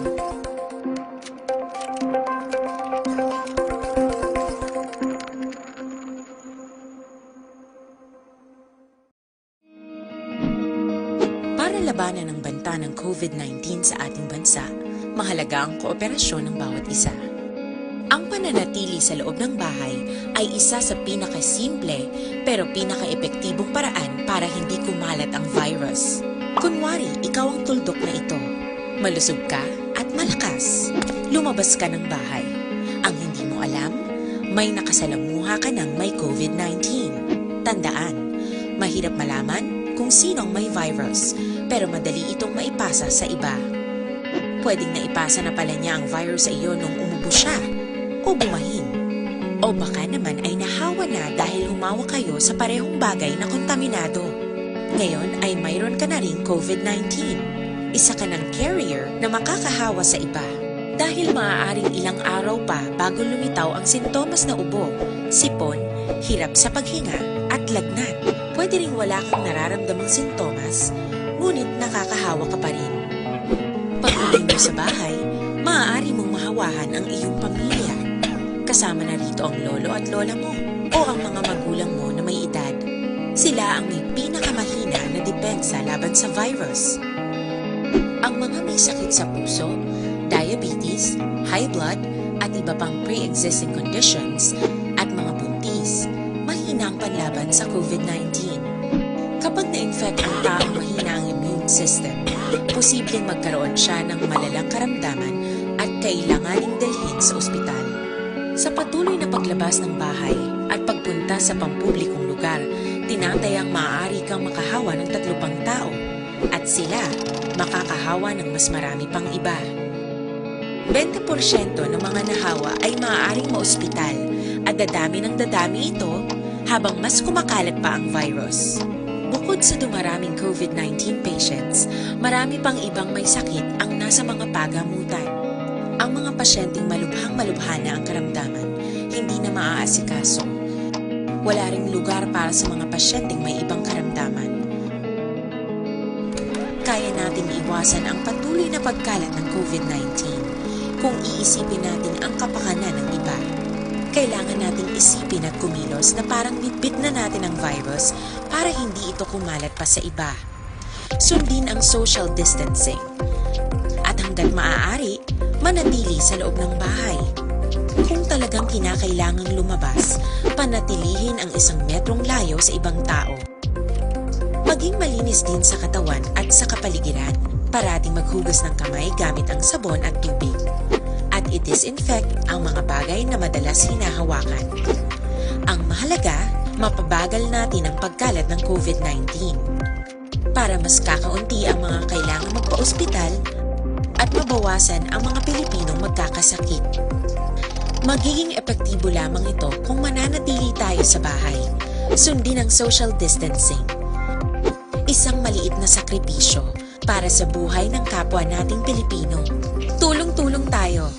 Para labanan ang banta ng COVID nineteen sa ating bansa, mahalaga ang kooperasyon ng bawat isa. Ang pananatili sa loob ng bahay ay isa sa pinakasimple pero pinakaepektibong paraan para hindi kumalat ang virus. Kunwari, ikaw ang tuldok na ito. Malusog ka at malakas. Lumabas ka ng bahay. Ang hindi mo alam, may nakasalamuha ka ng may COVID nineteen. Tandaan, mahirap malaman kung sino ang may virus, pero madali itong maipasa sa iba. Pwedeng naipasa na pala niya ang virus sa iyo nung umubo siya o bumahin. O baka naman ay nahawa na dahil humawa kayo sa parehong bagay na kontaminado. Ngayon ay mayroon ka na ring COVID nineteen. Isa ka ng carrier na makakahawa sa iba. Dahil maaaring ilang araw pa bago lumitaw ang sintomas na ubo, sipon, hirap sa paghinga, at lagnat. Pwede ring wala kang nararamdamang sintomas, ngunit nakakahawa ka pa rin. Pag-uwi mo sa bahay, maaari mong mahawahan ang iyong pamilya. Kasama na rito ang lolo at lola mo o ang mga magulang mo na may edad. Sila ang may pinakamahina na depensa laban sa virus. Ang mga may sakit sa puso, diabetes, high blood, at iba pang pre-existing conditions, at mga buntis, mahina ang panlaban sa COVID nineteen. Kapag na-infect ang taong mahina ang immune system, posibleng magkaroon siya ng malalang karamdaman at kailanganing dalhin sa ospital. Sa patuloy na paglabas ng bahay at pagpunta sa pampublikong lugar, tinatayang maaari kang makahawa ng tatlo pang tao at sila makakahawa ng mas marami pang iba. Bente porsyento ng mga nahawa ay maaaring maospital at dadami ng dadami ito habang mas kumakalat pa ang virus. Bukod sa dumaraming COVID nineteen patients, marami pang ibang may sakit ang nasa mga pagamutan. Ang mga pasyenteng malubhang-malubha na ang karamdaman, hindi na maaasikaso. Wala ring lugar para sa mga pasyenteng may ibang karamdaman. Kaya nating iwasan ang patuloy na pagkalat ng COVID nineteen kung iisipin natin ang kapakanan ng iba. Kailangan nating isipin at kumilos na parang bitbit na natin ang virus para hindi ito kumalat pa sa iba. Sundin ang social distancing. At hanggat maaari, manatili sa loob ng bahay. Kung talagang kinakailangang lumabas, panatilihin ang isang metrong layo sa ibang tao. Maging malinis din sa katawan at sa kapaligiran. Parating maghugas ng kamay gamit ang sabon at tubig. At i-disinfect ang mga bagay na madalas hinahawakan. Ang mahalaga, mapabagal natin ang pagkalat ng COVID nineteen. Para mas kakaunti ang mga kailangang magpaospital at mabawasan ang mga Pilipinong magkakasakit. Magiging epektibo lamang ito kung mananatili tayo sa bahay. Sundin ang social distancing. Isang maliit na sakripisyo Para sa buhay ng kapwa nating Pilipino. Tulong-tulong tayo.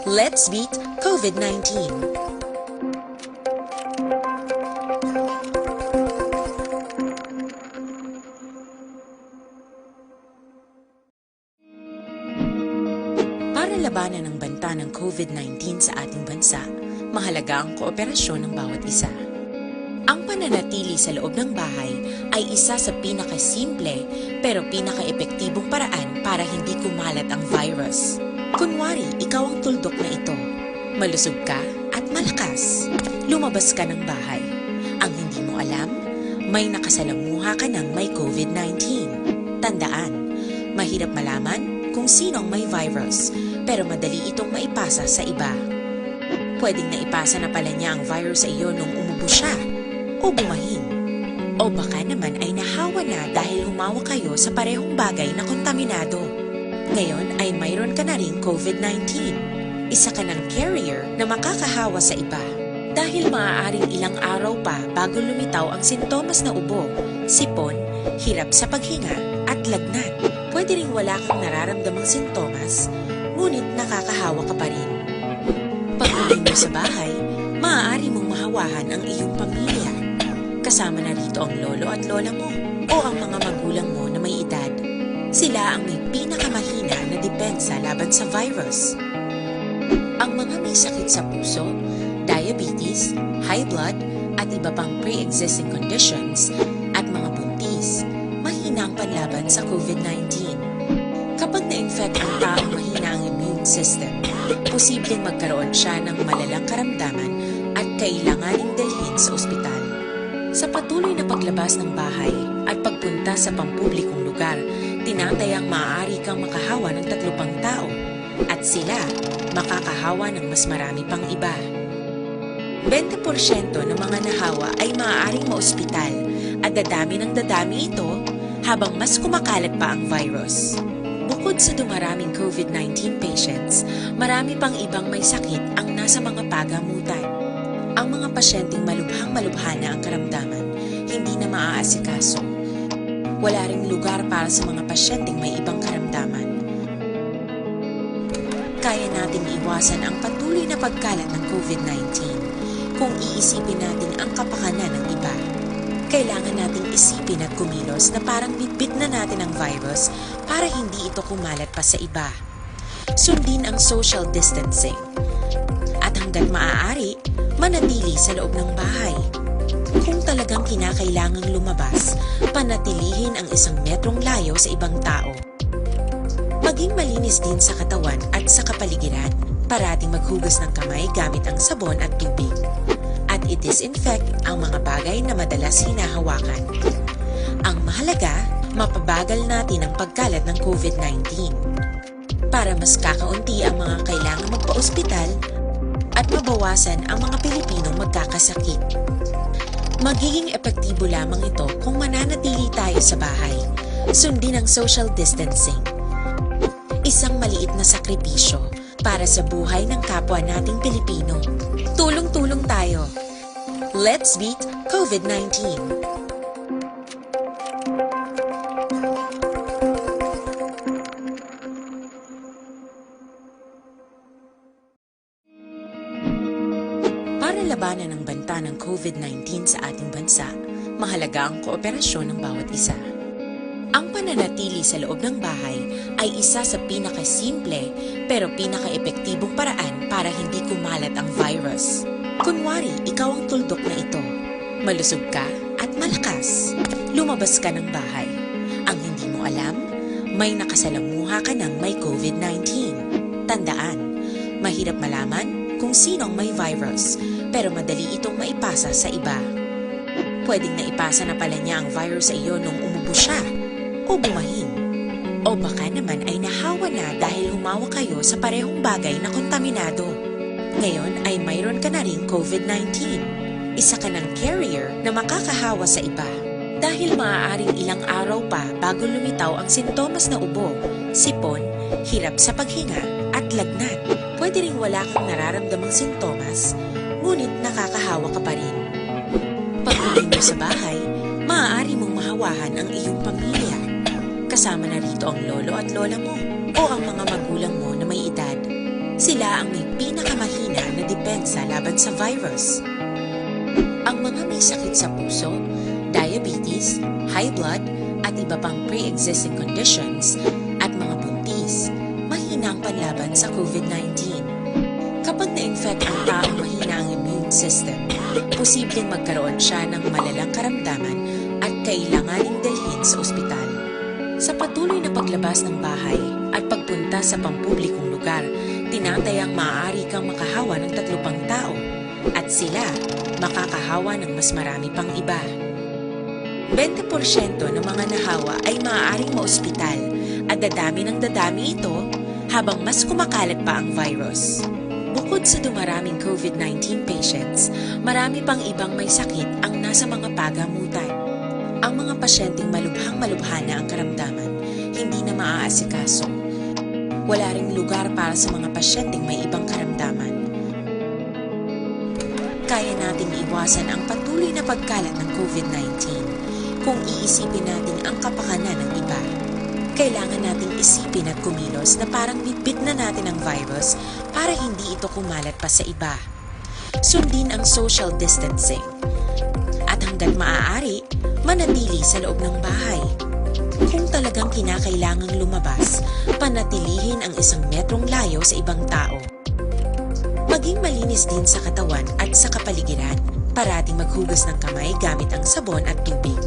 Let's beat COVID nineteen. Para labanan ang banta ng COVID nineteen sa ating bansa, mahalaga ang kooperasyon ng bawat isa. Ang pananatili sa loob ng bahay ay isa sa pinakasimple pero pinakaepektibong paraan para hindi kumalat ang virus. Kunwari, ikaw ang tuldok na ito. Malusog ka at malakas. Lumabas ka ng bahay. Ang hindi mo alam, may nakasalamuha ka ng may COVID nineteen. Tandaan, mahirap malaman kung sino ang may virus, pero madali itong maipasa sa iba. Pwedeng naipasa na pala niya ang virus sa iyo nung umubo siya o bumahin. O baka naman ay nahawa na dahil humawak kayo sa parehong bagay na kontaminado. Ngayon ay mayroon ka na ring COVID nineteen. Isa ka ng carrier na makakahawa sa iba. Dahil maaaring ilang araw pa bago lumitaw ang sintomas na ubo, sipon, hirap sa paghinga, at lagnat. Pwede ring wala kang nararamdamang sintomas, ngunit nakakahawa ka pa rin. Pag-uwi mo sa bahay, maaari mong mahawahan ang iyong pamilya. Kasama na rito ang lolo at lola mo o ang mga magulang mo na may edad. Sila ang may pinakamahina na depensa laban sa virus. Ang mga may sakit sa puso, diabetes, high blood, at iba pang pre-existing conditions, at mga buntis, mahina ang panlaban sa COVID nineteen. Kapag na-infect ang taong mahina ang immune system, posibleng magkaroon siya ng malalang karamdaman at kailanganing dalhin sa ospital. Sa patuloy na paglabas ng bahay at pagpunta sa pampublikong lugar, tinatayang maaari kang makahawa ng tatlo pang tao, at sila makakahawa ng mas marami pang iba. Bente porsyento ng mga nahawa ay maaaring maospital, at dadami ng dadami ito habang mas kumakalat pa ang virus. Bukod sa dumaraming COVID nineteen patients, marami pang ibang may sakit ang nasa mga pagamutan. Ang mga pasyenteng malubhang-malubha na ang karamdaman, hindi na maaasikaso. Wala ring lugar para sa mga pasyenteng may ibang karamdaman. Kaya nating iwasan ang patuloy na pagkalat ng COVID nineteen kung iisipin natin ang kapakanan ng iba. Kailangan nating isipin at kumilos na parang bitbit na natin ang virus para hindi ito kumalat pa sa iba. Sundin ang social distancing. At hanggat maaari, manatili sa loob ng bahay. Kung talagang kinakailangang lumabas, panatilihin ang isang metrong layo sa ibang tao. Maging malinis din sa katawan at sa kapaligiran. Parating maghugas ng kamay gamit ang sabon at tubig. At i-disinfect ang mga bagay na madalas hinahawakan. Ang mahalaga, mapabagal natin ang pagkalat ng COVID nineteen. Para mas kakaunti ang mga kailangang magpa-ospital at mabawasan ang mga Pilipinong magkakasakit. Magiging epektibo lamang ito kung mananatili tayo sa bahay, sundin ang social distancing. Isang maliit na sakripisyo para sa buhay ng kapwa nating Pilipino. Tulong-tulong tayo. Let's beat COVID nineteen. Para labanan ang banta ng COVID nineteen sa ating bansa, mahalaga ang kooperasyon ng bawat isa. Ang pananatili sa loob ng bahay ay isa sa pinakasimple pero pinakaepektibong paraan para hindi kumalat ang virus. Kunwari, ikaw ang tuldok na ito. Malusog ka at malakas. Lumabas ka ng bahay. Ang hindi mo alam, may nakasalamuha ka ng may COVID nineteen. Tandaan, mahirap malaman kung sino ang may virus, pero madali itong maipasa sa iba. Pwedeng naipasa na pala niya ang virus sa iyo nung umubo siya o bumahin. O baka naman ay nahawa na dahil humawak kayo sa parehong bagay na kontaminado. Ngayon ay mayroon ka na ring COVID nineteen. Isa ka ng carrier na makakahawa sa iba. Dahil maaaring ilang araw pa bago lumitaw ang sintomas na ubo, sipon, hirap sa paghinga, at lagnat. Pwede ring wala kang nararamdamang sintomas, ngunit nakakahawa ka pa rin. Pag-uwi mo sa bahay, maaari mong mahawahan ang iyong pamilya. Kasama na rito ang lolo at lola mo o ang mga magulang mo na may edad. Sila ang may pinakamahina na depensa laban sa virus. Ang mga may sakit sa puso, diabetes, high blood, at iba pang pre-existing conditions, at mga buntis, mahina ang panlaban sa COVID nineteen. Kapag na-infect ang taong mahina ang immune system, posibleng magkaroon siya ng malalang karamdaman at kailanganing dalhin sa ospital. Sa patuloy na paglabas ng bahay at pagpunta sa pampublikong lugar, tinatayang maaari kang makahawa ng tatlo pang tao at sila makakahawa ng mas marami pang iba. Bente porsyento ng mga nahawa ay maaaring maospital at dadami ng dadami ito habang mas kumakalat pa ang virus. Bukod sa dumaraming COVID nineteen patients, marami pang ibang may sakit ang nasa mga pagamutan. Ang mga pasyenteng malubhang-malubha na ang karamdaman, hindi na maaasikaso. Wala ring lugar para sa mga pasyenteng may ibang karamdaman. Kaya nating iwasan ang patuloy na pagkalat ng COVID nineteen kung iisipin natin ang kapakanan ng iba. Kailangan nating isipin at kumilos na parang bitbit na natin ang virus para hindi ito kumalat pa sa iba. Sundin ang social distancing. At hanggat maaari, manatili sa loob ng bahay. Kung talagang kinakailangang lumabas, panatilihin ang isang metrong layo sa ibang tao. Maging malinis din sa katawan at sa kapaligiran. Parating maghugas ng kamay gamit ang sabon at tubig.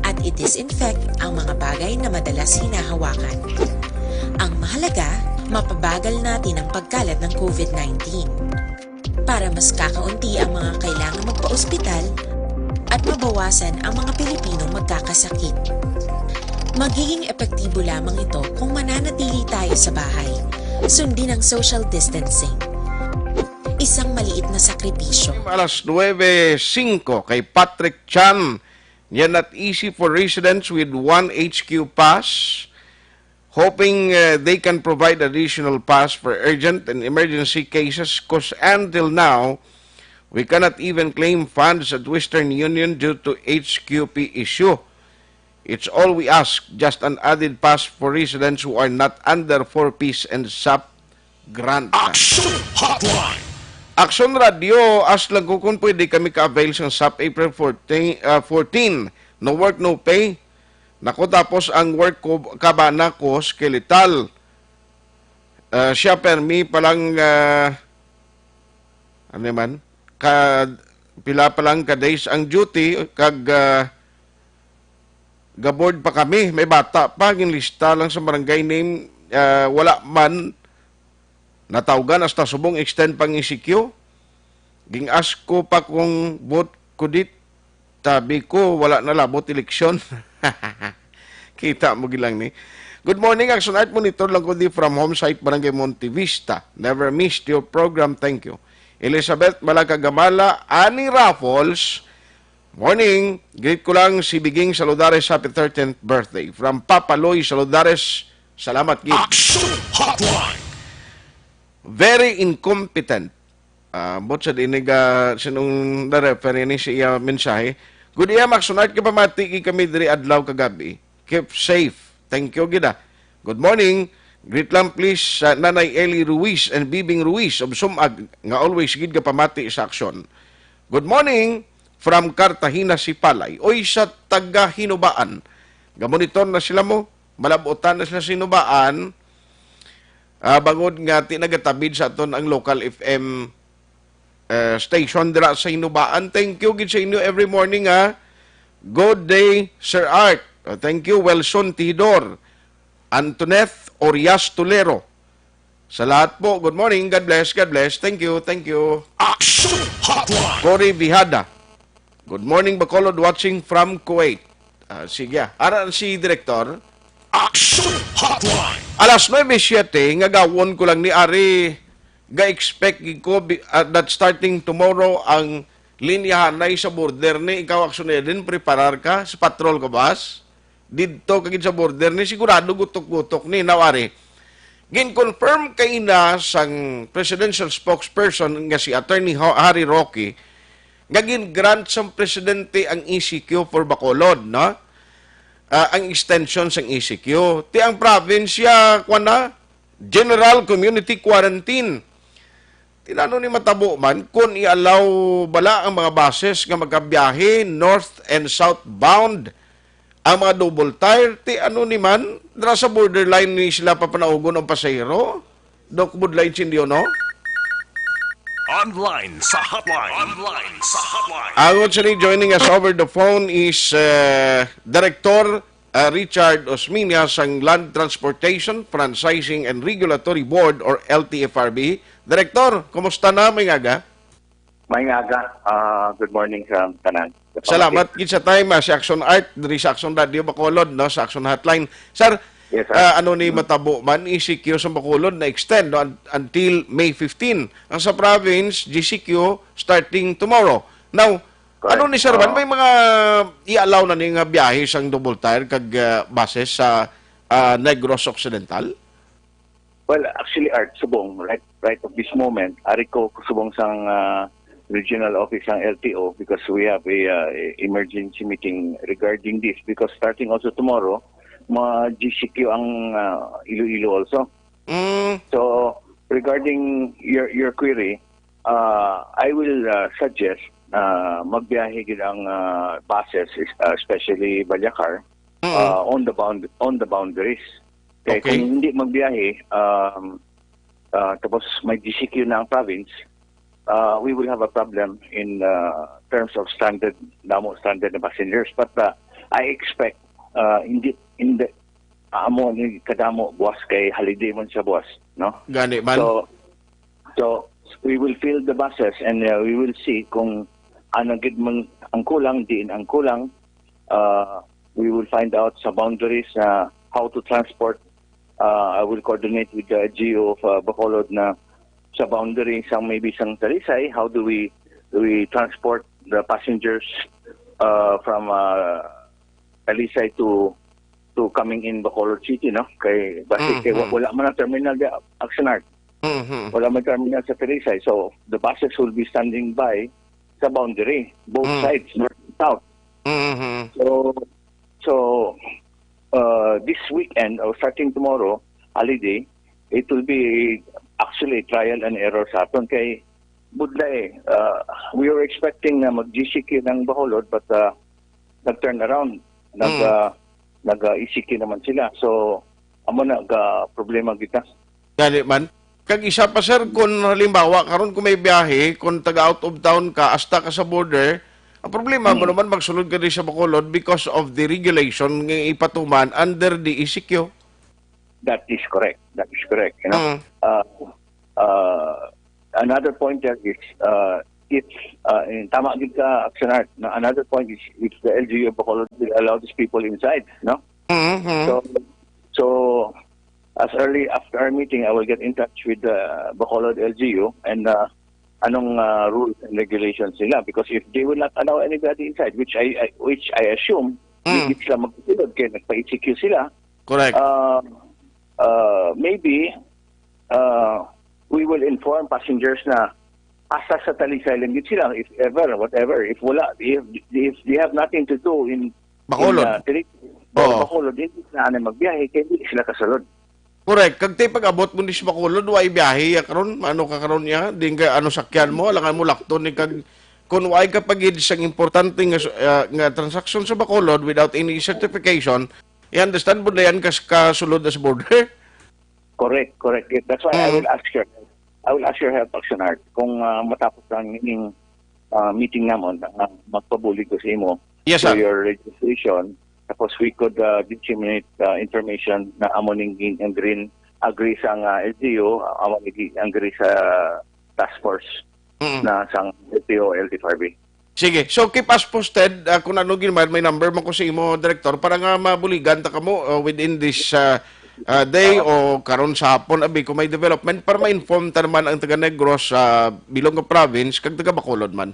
At i-disinfect ang mga bagay na madalas hinahawakan. Ang mahalaga, mapabagal natin ang pagkalat ng COVID nineteen. Para mas kakaunti ang mga kailangan magpa-ospital at mabawasan ang mga Pilipinong magkakasakit. Magiging epektibo lamang ito kung mananatili tayo sa bahay. Sundin ang social distancing. Isang maliit na sakripisyo. Alas nuebe singko kay Patrick Chan. Yan, not easy for residents with one H Q pass, hoping uh, they can provide additional pass for urgent and emergency cases, cause until now, we cannot even claim funds at Western Union due to H Q P issue. It's all we ask, just an added pass for residents who are not under four Ps and SAP grant. Action Hotline. Action Radio, ask lang ko kung pwede kami ka-avail sa SAP April fourteen, ah, fourteen. No work, no pay. Nako, tapos ang work ko, kabana ko, skeletal. Ah, siya permi pa lang, ah, ano man, ka, pila pa lang ka days ang duty, kag ah, gaboard pa kami. May bata pa, ginlista lang sa barangay name, ah, wala man natawgan, hasta subong extend pang E C Q. Ging-ask ko pa kung vote ko dit, tabi ko, wala na labot eleksyon. Kita mo gilang ni. Good morning, Action Art. Monitor lang ko di from home site, Barangay Monte Vista. Never missed your program. Thank you. Elizabeth Malakagamala, Ani Raffles, morning. Greet ko lang si Biging Saludares, happy thirteenth birthday. From Papa Loy Saludares, salamat gid. Action Hotline. Very incompetent. Ah, but sa dinig, ah, sinong na-refer ini sa iya mensahe. Good day, Max Sunart, kapamati kay kami diri adlaw kagabi. Keep safe. Thank you gid, ah. Good morning. Greet lang please sa Nanay Eli Ruiz and Bibing Ruiz of Sumag nga always gid kapamati sa aksyon. Good morning from Cartagena, Sipalay. Oy, sa taga Hinubaan. Gamonitor na sila mo. Malabutan na sila sa Hinubaan. Ah, bangod nga ti nagatabid sa aton ang local F M, eh, station dira sa Hinubaan. Thank you gid sa inyo every morning, ha. Good day, Sir Art. Oh, thank you, Wilson Tihidor, Antoneth Orias Tolero. Sa lahat po, good morning. God bless, God bless. Thank you, thank you. Action Hotline. Cory Vihada. Good morning, Bacolod, watching from Kuwait. Ah, sige, ah. Ara si Director. Action Hotline. Alas nuebe siete, nga gawon ko lang ni Ari, ga-expect gid ko bi- ah, that starting tomorrow ang linyahanay sa border ni. Ikaw, Action Eden, preparar ka sa patrol ka, bas? Didto ka gid sa border ni, sigurado gutok-gutok ni, now, Ari. Gin-confirm kay na sang presidential spokesperson nga si Attorney Ho- Harry Roque nga gin-grant sang presidente ang E C Q for Bacolod, no? ah, ang extension sang E C Q. Ti ang probinsya, kuwan na, general community quarantine. Ti ano ni matabo man kung i-allow bala ang mga buses nga magabiyahe north and southbound, ang mga double tire? Ti ano ni man, dira sa borderline ni sila papanaugon ang pasahero? Doc Budlay Incendio, no? Online sa hotline. Online sa hotline. Ang sini joining us over the phone is, uh, Director, uh, Richard Osminia sang Land Transportation, Franchising and Regulatory Board or L T F R B. Director, kumusta na? May ngaga? May ngaga. Ah, good morning sa tanan. Salamat gid sa time, ah, si Action Art diri sa Action Radio Bacolod, no, sa Action Hotline. Sir, Yes, sir. Ah, ano ni matabo man, E C Q sa Bacolod na extend, no, un- until May fifteen. Ang sa province, G C Q starting tomorrow. Now, Correct. Ano ni sir man, Oo. May mga i-allow na ni nga biyahe sang double tire kag, ah, buses sa, ah, Negros Occidental? Well, actually, Art, subong, right, right of this moment, ari ko subong sang, ah, regional office sang L T O because we have a, ah, emergency meeting regarding this because starting also tomorrow, ma-G C Q ang, ah, Iloilo also. Mm. So, regarding your, your query, uh, I will, uh, suggest, uh, magbiyahe gid ang, uh, buses, es-, uh, especially Balyacar, Mm. uh, on the bound-, on the boundaries. Kay Okay. Kung hindi magbiyahe, um, uh, tapos may G C Q na ang province, uh, we will have a problem in, uh, terms of stranded, damo stranded na passengers. But, uh, I expect, uh, hindi, hindi, amo ni kadamo buwas kay holiday man sa buwas, no? Gani man. So, so we will fill the buses and, uh, we will see kung ano gid man ang kulang, diin ang kulang. Uh, we will find out sa boundaries na how to transport. Uh, I will coordinate with the G O of, uh, Bacolod na sa boundary sang maybe sang Talisay, how do we, we transport the passengers, uh, from, uh, Talisay to, to coming in Bacolod City, no? Kay basi Mm, kay wa-, mm. Wala man ang terminal di Action Art. Mm-hmm. Wala may terminal sa Talisay. So, the buses will be standing by sa boundary, both Mm. sides, north and south. Mm-hmm. So, so, uh, this weekend or starting tomorrow, holiday, it will be actually trial and error sa aton kay budlay, uh, we were expecting na mag-G C Q ng Bacolod, but, uh, nag-turn around, nag, Mm. uh, nag, uh, E C Q naman sila. So, amo na, ga problema kita. Gani man. Kag isa pa, sir, kung halimbawa, karon kung may biyahe, kung taga out of town ka, hasta ka sa border, ang problema mo Hmm. naman magsulod ka diri sa Bacolod because of the regulation nga ipatuman under the E C Q. That is correct. That is correct. You know, Mm. uh, uh, another point there is, uh, if, uh, in, tama gid ka, Action Art, na another point is if the L G U of Bacolod will allow these people inside, no? Mm-hmm. So, so, as early after our meeting, I will get in touch with the Bacolod L G U and, uh, anong, uh, rules and regulations nila. Because if they will not allow anybody inside, which I, I, which I assume, Mm. hindi sila magsusunod kaya nagpa-E C Q sila. Correct. Uh, uh, maybe, uh, we will inform passengers na asa sa Talisay lang gid sila, if ever, whatever. If wala, if, if they have nothing to do in, Bacolod. In, uh, Tiri-, Oo. Bacolod, hindi na anay magbiyahe, kaya hindi sila kasulod. Correct. Kag ti pag-abot mo ni sa Bacolod, wa biyahe ya karon, ano ka karon ya? Di ka, ano, sakyan mo, alangan mo lakton ni kag kung wa ka pagid sang importante nga, uh, nga transaksyon sa Bacolod without any certification, i-understand mo na yan kas-, kasulod na sa border. Correct, correct. That's why I Mm. will ask your, I will ask your help, Action Art, kung, ah, matapos ang ining, ah, meeting namon, ah, magpabulig ko sa imo Yes, for sir. your registration. Tapos we could, ah, disseminate, ah, information na amo ning gin-, ang green agree sa nga L G U, amo ni gi-, agree sa task force Mm. na sang L T O, L T F R B. Sige. So, keep us posted, ah, kung ano gid man, may number man ko sa imo, Director, para nga mabuligan ta kamo, ah, within this, ah, ah, day Oo. o karon sa hapon, abi, kung may development, para ma-inform ta naman ang taga Negros, sa bilog nga province, kag taga Bacolod man.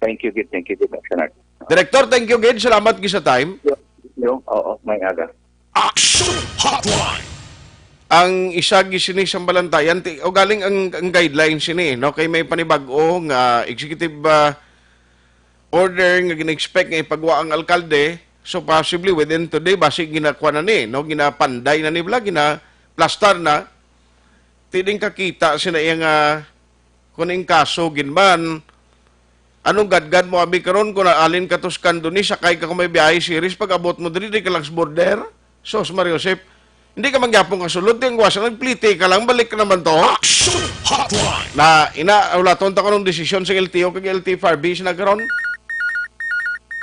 Thank you, gid. Thank you, gid, Senator. Director, thank you, gid. Salamat, gid, sa time. Yo, yo, oo, may aga. Action Hotline. Ang isa gid sini sang balantayan, ti-, o galing ang, ang guidelines sini, no? Kay may panibag-o nga executive, ah, order nga gina-expect nga ipagwa ang alkalde So, possibly within today, basi ginakuha na ni, no? Ginapanday na ni, bala, ginaplastar na. Ti din kakita sina iya nga kung ing kaso ginban, anong gadgad mo abi karon kung naalin ka to sa Candoni, sakay ka kung may biyahe series, pag abot mo diri, di ka lang sa border? Sos, Mario Joseph, hindi ka mangyapon ka sulod, di ang guwasa, nagpliti ka lang, balik ka naman to. Action Hotline! Na, ina, ulaton ta ko ng desisyon sa L T O kag L T F R B sa nagkaroon.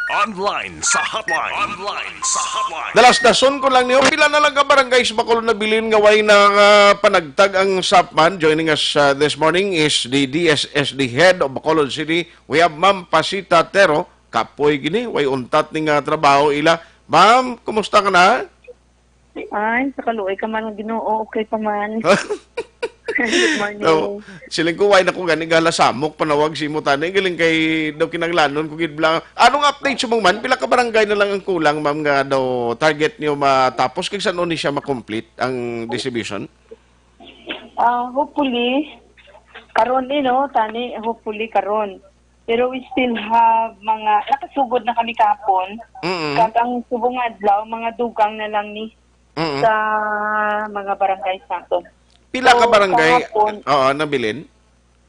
Online sa hotline. Online sa hotline. Dalas-dason ko lang niyo, pila na lang ka barangay sa Bacolod nabilin nga way na, ah, panagtag ang SAPMAN? Joining us, ah, this morning is the D S S D head of Bacolod City. We have Ma'am Pasita Tero, kapoy gini, way untat ni nga trabaho ila. Ma'am, kumusta ka na? Ay, sa kaluoy ka man nga Ginoo, okay pa man. Good morning. No, siling ko, way na ko gani gala samok panawag si mo tani, galing kay daw kinanglanon ko gid bla. Anong update sa mong man? Pila ka barangay na lang ang kulang, ma'am, nga daw target niyo matapos? Kag saan ni siya ma-complete ang distribution? Ah, hopefully, karon ni, no, tani, hopefully karon. Pero we still have mga, nakasugod na kami kahapon. Mm-mm. Kag ang subong nga adlaw, mga dugang na lang ni Mm-mm. sa mga barangay sa aton. Pila ka So, barangay, kahapon oo, nabilin?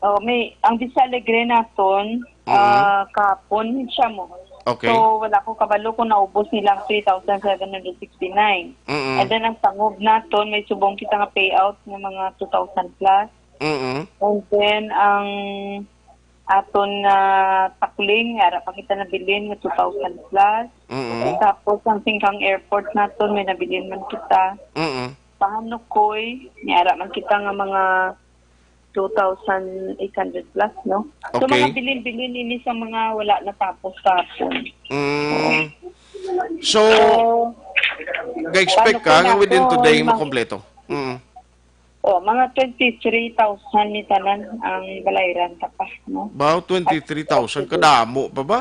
Oh, may, ang Vista Alegre naton, Mm-mm. ah, kahapon siya mo. Okay. So, wala ko kabalo kung naubos nila ang three thousand seven hundred sixty-nine. Mm-mm. And then, ang Tangob naton, may subong kita nga payout nga mga two thousand plus. Mm-mm. And then, ang aton nga Takuling, ara pa kita nabilin nga two thousand plus. Mm-mm. Tapos, ang Singkang Airport naton, may nabilin man kita. Mm-mm. Pahanukoy, may ara man kita nga mga two thousand eight hundred plus, no? So, Okay. mga bilin-bilin ini sa mga wala natapos kahapon. Mm. So, So, ga-expect paano ka nga po within today na makompleto? Mm. Oh, mga twenty-three thousand ni tanan ang balayran ta pa, no? Ba, twenty-three thousand? Kadamo pa ba?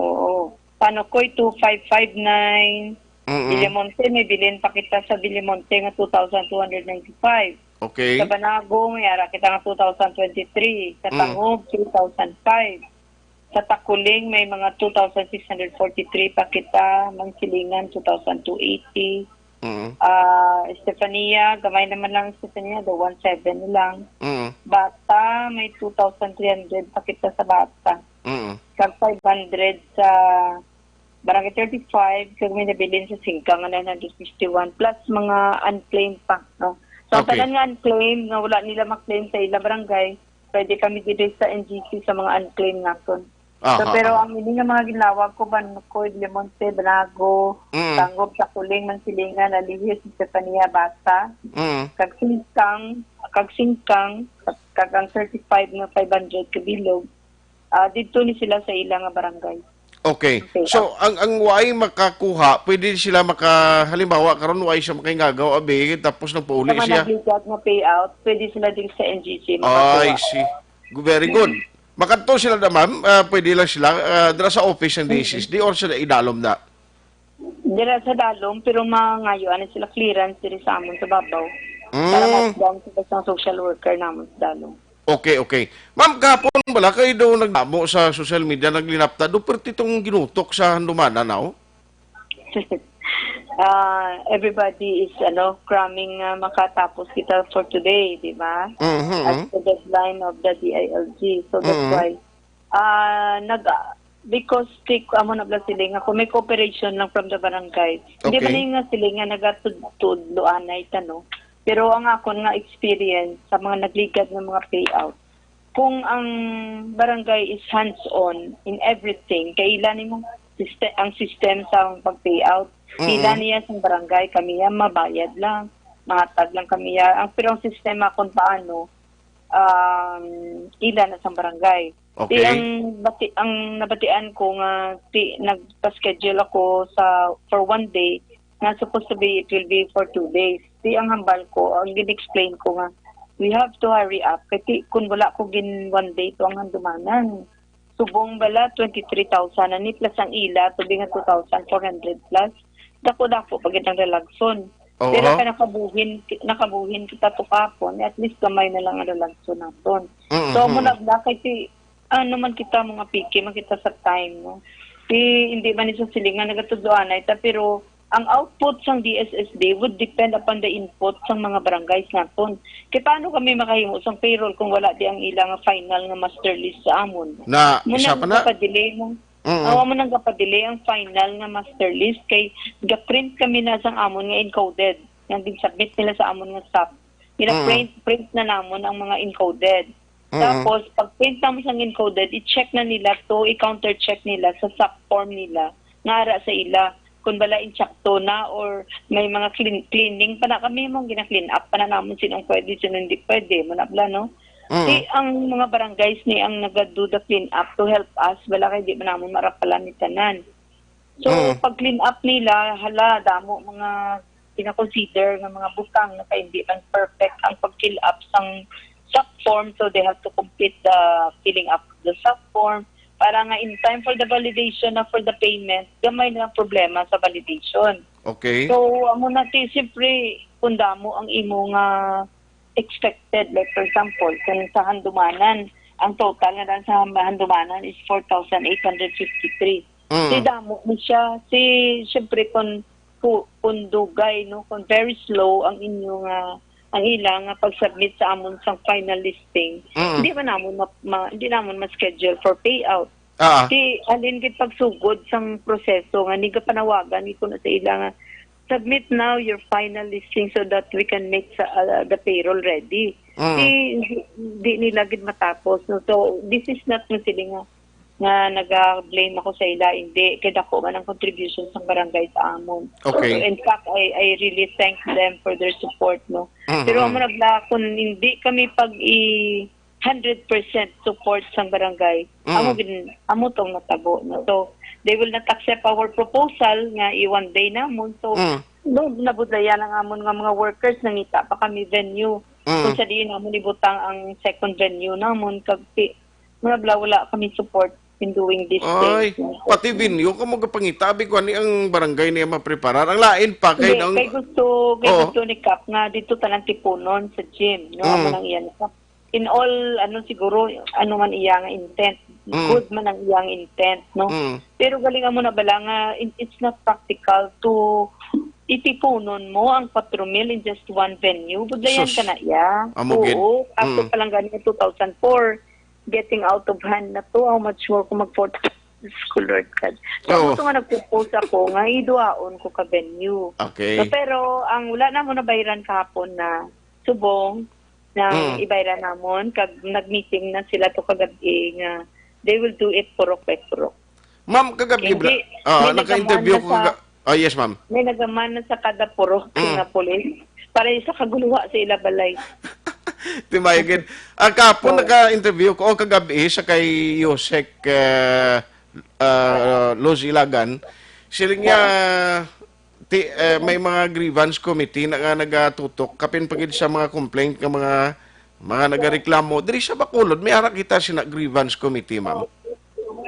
Oo. Paano ko, two five five nine? Mm-mm. Villamonte, may bilin pa kita sa Villamonte nga two thousand two hundred ninety-five. Okay. Sa Banago, may ara kita nga two thousand twenty-three. Sa Mm. Tangub, two thousand five. Sa Takuling, may mga two thousand six hundred forty-three pa kita. Mangkilingan, two thousand two eighty. Mm. Ah, Estefania, gamay naman lang Estefania, the one seven lang. Mm. Bata, may two thousand three hundred pa kita sa Bata. Mm. Kag five hundred sa Barangay thirty-five, kag may nabilin sa Singkang nga nine hundred fifty-one, plus mga unclaimed pa, no? So, ang Okay. tanan nga unclaimed nga wala nila ma-claim sa ila barangay, pwede kami diri sa N G C sa mga unclaimed naton. So, Aha, pero aha. ang ini nga mga ginlawag ko, Banacoy, Villamonte, Banago, Mm. Tangub, Takuling, Mangkilingan, Alihis, Estefania, Bata, Mm. kag Singkang, kag Singkang, kag ang thirty-five nga five hundred ka bilog, ah, didto ni sila sa ila nga barangay. Okay. Okay, So, ah. ang, ang way makakuha, pwede sila maka-, halimbawa, karon way siya makaingagaw, abi, tapos nagpauli Sa mga siya. nagligad nga payout, pwede sila diri sa N G C I makakuha. see. Gu-, very good. Makadto sila na, ma'am? Ah, pwede lang sila, ah, dira sa office ng Mm. D S S D or sa idalom na? Dira sa dalom, pero mangayo, ano sila, clearance diri sa amon sa babaw. Para Mm. ma-down sa isang social worker namon sa dalom. Okay, okay. Ma'am, kahapon bala kayo daw nagdamo sa social media, naglinapta, do perti itong ginutok sa handumanan, no? Ah, everybody is, ano, cramming nga makatapos kita for today, di ba? Mhm. As the deadline of the D I L G. So, that's Mhm. why, ah, nag-, because ti-, amo na bala sila nga kung may cooperation lang from the barangay. Hindi Okay. ba na nga sila nga nagatudloanay ta, no? Pero ang akon nga experience sa mga nagligad nga mga payout, kung ang barangay is hands-on in everything, kay ila nimo siste-, ang system sa pag-payout, Mm-mm. ila niya sa barangay, kami ya mabayad lang, mahatag lang kami ya. Ang, pero ang sistema kung paano, um, ila na sa barangay. Di Okay. ang bati-, ang nabatian ko nga ti-, nagpa-schedule ako sa, for one day, nga supposed to be, it will be for two days. Di ang hambal ko, ang gin-explain ko nga, we have to hurry up. Kay ti-, kung wala ko gin one day to ang handumanan. Subong bala, twenty-three thousand na ni, plus ang ila, to be nga two thousand four hundred plus. Dako-dako pa gid ang lalagson. Oo. Pero ka nakabuhin, nakabuhin kita to kapon, at least gamay na lang ang lalagson naton. Mm-hmm. So, muna bala kay ti-, ano man kita, mga piki man kita sa time, no? Di, hindi man ni sa silingan nagatudloanay ta, pero ang output sang D S S D would depend upon the input sang mga barangays naton. Kay paano kami makahimo sang payroll kung wala di ang ila nga final nga master list sa amon? Na, Muna isa pa na? Nagpadelay mo. Mm. Awa mo nang gapadelay ang final nga master list kay ga-print kami na sang amon nga encoded nga gin-submit nila sa amon nga SAP. Mm. Gina-print, print na namon ang mga encoded. Mm. Tapos, pag print namon sang encoded, i-check na nila to, i-counter check nila sa SAP form nila nga ara sa ila kung bala insakto na or may mga clean, cleaning pa na kami mo gina-clean up pa na namon sinong pwede, sinong hindi pwede, mo na bala, no? Mm. Di ang mga barangays ni ang naga-do the clean up to help us, bala kay di man namon marapalan ni tanan. So, Mm. pag clean up nila, hala, damo mga gina-consider nga mga butang na kay hindi man perfect ang pag-fill up sang SAP form, so they have to complete the filling up of the SAP form para nga in time for the validation na for the payment, gamay na ang problema sa validation. Okay. So, amo na ti, siyempre, kung damo ang imo nga expected, like for example, kung sa Handumanan, ang total nga daan sa Handumanan is four thousand eight hundred fifty-three. Mm. Si damo ni siya. Si, siyempre, kung, ku-, kung dugay, no, kung very slow ang inyo nga, ang ila nga pag-submit sa amon sang final listing, Mm. hindi man namon ma-, ma-, hindi namon ma-schedule for payout. Ah. Ti, halin gid pagsugod sang proseso nga ni gapanawagan gid ko na sa ila nga, "Submit now your final listing so that we can make sa, ah, the payroll ready." Mm. Ti, di, di nila gid matapos, no? So, this is not nga sila nga, nga naga-blame ako sa ila, hindi. Kay dako man ang contribution sang barangay sa amon. Okay. In fact, I, I really thank them for their support, no? Mhm. Pero amo na bala, kung hindi kami pag i-, hundred percent support sang barangay, Mm. amo gin-, amo tong natabo, no? So, they will not accept our proposal nga i-one day namon. So, Mm. no, nabudlayan ang amon nga mga workers, nangita pa kami venue. Mm. Kung sa diin namon ibutang ang second venue namon, kag ti-, mura bala wala kami support in doing this Ay, thing, no? Pati venue, kamo gapangita, abi ko, ani ang barangay niya mapreparar. Ang lain pa, kay Hindi, ang kay gusto, kay Oo. gusto ni Kap nga dito tanan tipunon sa gym, no? Amo Mm. nang iya ni Kap. In all, ano, siguro, ano man iya nga intent, Mm. good man ang iya nga intent, no? Mm. Pero galing mo na bala nga, it-, it's not practical to itipunon mo ang four mil in just one venue. Budlayan Sus. ka na iya. Amo gid. Oo, after Mm. pa lang gani nga two thousand four, getting out of hand na to. How much more kung mag four thousand school, Lord God? So, Oo. gusto nga nag-propose ako nga iduaon ko ka venue. Okay. So, pero ang wala na mo nabayran kahapon na subong, nga Mm. ibayran namon, kag nag-meeting na sila to kagabi nga they will do it purok by purok. Ma'am, kagabi Hindi, bla-, ah, may naka-interview nagaman ko na sa kaga-, ah, yes, ma'am. May nagaman na sa kada purok Mm. nga pulis para sa kaguluha sa ila balay. Timayo gid. Ah, kahapon Oo. naka-interview ko, o kagabi, sa kay Yusek, eh, ah, Luz Ilagan. Siling niya, Oo. ti-, eh, may mga grievance committee na nga nagatutok, kapin pa gid sa mga complaint nga mga, mga nagareklamo. Diri sa Bacolod, may ara kita sina grievance committee, ma'am.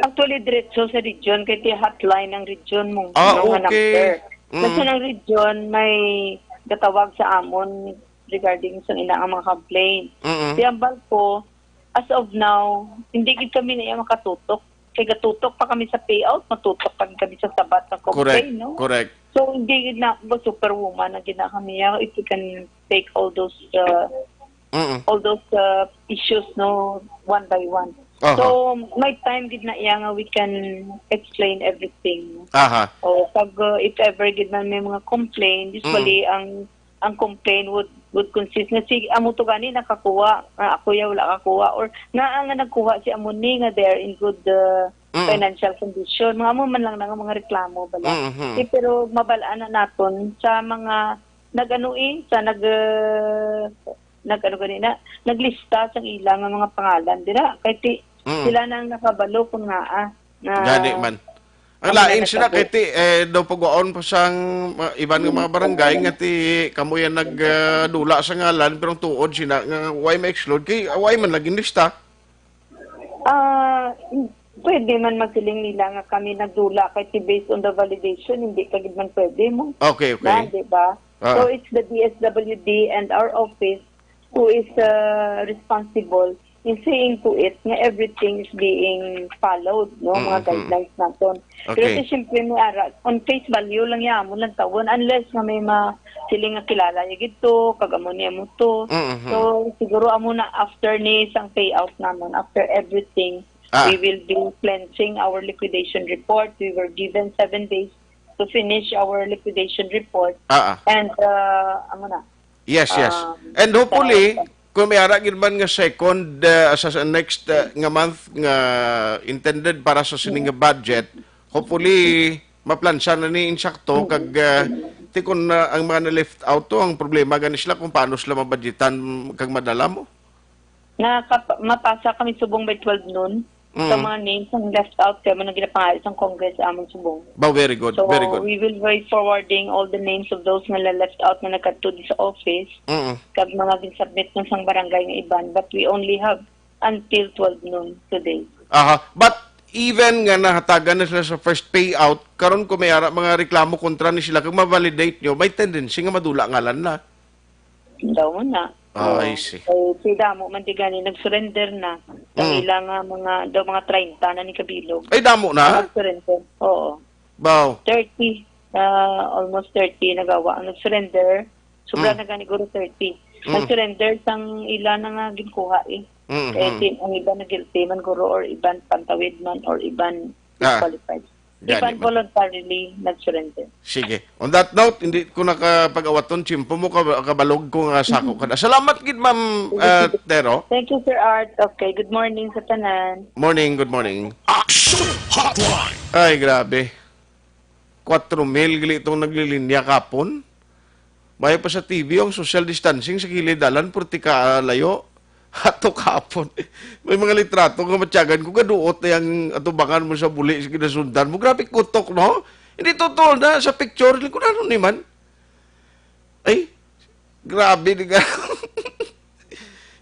Actually, diretso sa region, kay ti hotline ang region mo, Ah, no, nga okay. number. Mm. Kasi ng region, may gatawag sa amon regarding sa ina nga mga complaint. Mm-mm. Kaya ang balko, as of now, hindi gid kami na iya makatutok. Kay gatutok pa kami sa payout, matutok pa gid kami sa sabat nga Correct, complaint, no? correct. So, hindi gid na ako superwoman na gid na kami, ah, if we can take all those, uh, Mm-mm. all those, uh, issues, no, one by one. Aha. So, may time gid na iya nga we can explain everything. Aha. O, pag, uh, if ever gid man may mga complaint, Mm. usually ang, ang complaint would, would consist nga, "Sige, amo to gani nakakuha, nga ako ya wala kakuha," or, "Nga ang nagkuha si amo ni nga they are in good, uh, Mm. financial condition." Mga amo man lang na nga mga reklamo bala. Mhm. Eh, pero mabal-an na naton sa mga nag-ano, eh, sa nag, uh, nag-ano gani na, naglista sang ila nga mga pangalan dira. Kay ti-, Mm. sila nang nakabalo kung naa, na Gani man. Ang ang lain mga sila natabo. kay ti, eh, daw pagwaon pa sang, uh, iban nga mga barangay nga ti kamo yan nag, uh, dula sa ngalan, pero ang tuod sila nga way ma-exclude kay way man lagi lista. Ah, pwede man magsiling nila nga kami nagdula kay ti based on the validation, hindi ka gid man pwede mo. Okay, okay. Na, di ba? Ah. So, it's the D S W D and our office who is, uh, responsible is seeing to it nga everything is being followed, no, mga Mm-hmm. guidelines naton. Pero Okay. si siyempre may ara, on face value lang ya, amo lang tawon, unless nga may ma-, sila nga kilala niya gid to, kag amo niya mo to. Mm-hmm. So, siguro amo na after ni sang payout naman, after everything, Ah. we will be cleansing our liquidation report. We were given seven days to finish our liquidation report. Ah, ah. And, uh, amo na. Yes, yes. Um, And hopefully, so, kung may ara gid man nga second, uh, sa, sa next, uh, nga month nga intended para sa sini nga budget, hopefully, maplansa na ni insakto kag, uh, ti kun, uh, ang mga na-left out to, ang problema gani sila kung paano sila mabudgetan kag madala mo. Nakap-, mapasa kami subong by twelve noon. Sa Mm. mga names ang left out, kaya mo nang ginapangayo sang Congress among subong. Ba, very good, So, very good. we will be forwarding all the names of those nga na-left out nga nagkadto di sa office, Mm. kag mga gin-submit na sang barangay nga iban, but we only have until twelve noon today. Aha. But even nga nahatagan na sila sa first payout, karon kung may ara mga reklamo kontra ni sila, kag ma-validate nyo, may tendency nga madula ngalan na. Daw mo na. Ah, Oo. I see. Eh, si damo man di gani, nag-surrender na. Ang Mm. ila nga mga, daw mga treinta na ni kabilog. Ay, damo na? Ang nag-surrender. Oo. Baw. Thirty, ah, almost thirty nagawa ang nag-surrender. Sobra Mm. na gani guro thirty. Mm. Nag-surrender sang ila na nga ginkuha eh. Mm, Kaya mm. sin-, ang iban na guilty man guro or iban pantawid man or iban Ah. disqualified. Gani Iban man. voluntarily nag-surrender. Sige. On that note, hindi ko nakapag-awaton, tiyempo mo, kab-, kabalog ko nga sako ka na. Salamat gid, Ma'am, Sige, ah, sige. Tero. Thank you, Sir Art. Okay, good morning sa tanan. Morning, good morning. Action Hotline. Ay, grabe. Kwatro mil gali itong naglilinya kapon. Bayo pa sa T V, ang social distancing sa kilid dalan, purti ka, ah, layo. Ato kapon. May mga litrato nga matyagan ko, gaduot na yung atubangan mo sa buli sa ginasundan mo. Grabe kutok, no? Hindi totoo na sa picture. Like, kung ano ni man. Ay, grabe ni ka.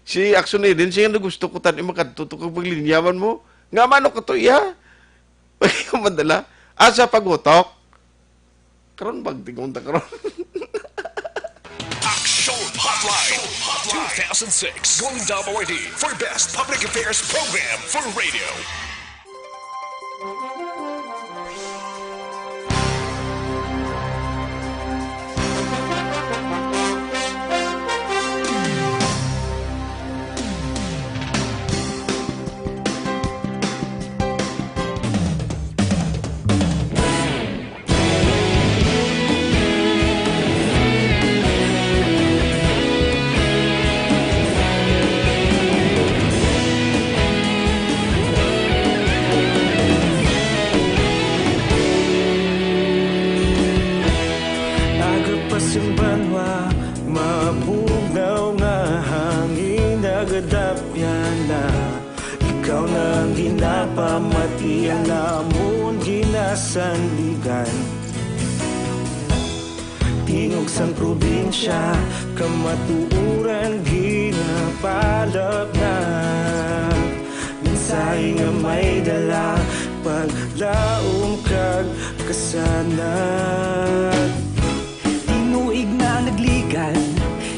Si Action Eden, siya nga gusto ko tani makadto to kag paglinyawan mo. Nga mano ko to, iya? Madala. Asa pagutok? Karon bag tingkong ta karon? Action Hotline two thousand six, Golden Dome Awardee for Best Public Affairs Program for Radio. Aga pa sing banwa, mabugnaw nga hangin nagadapyan na. Ikaw na ang ginapamati, ang amon ginasandigan. Tingog sang probinsya, kamatuoran ginapalapnag. Mensahe nga may dala, paglaom kag kasanag. Tinuig na nagligan,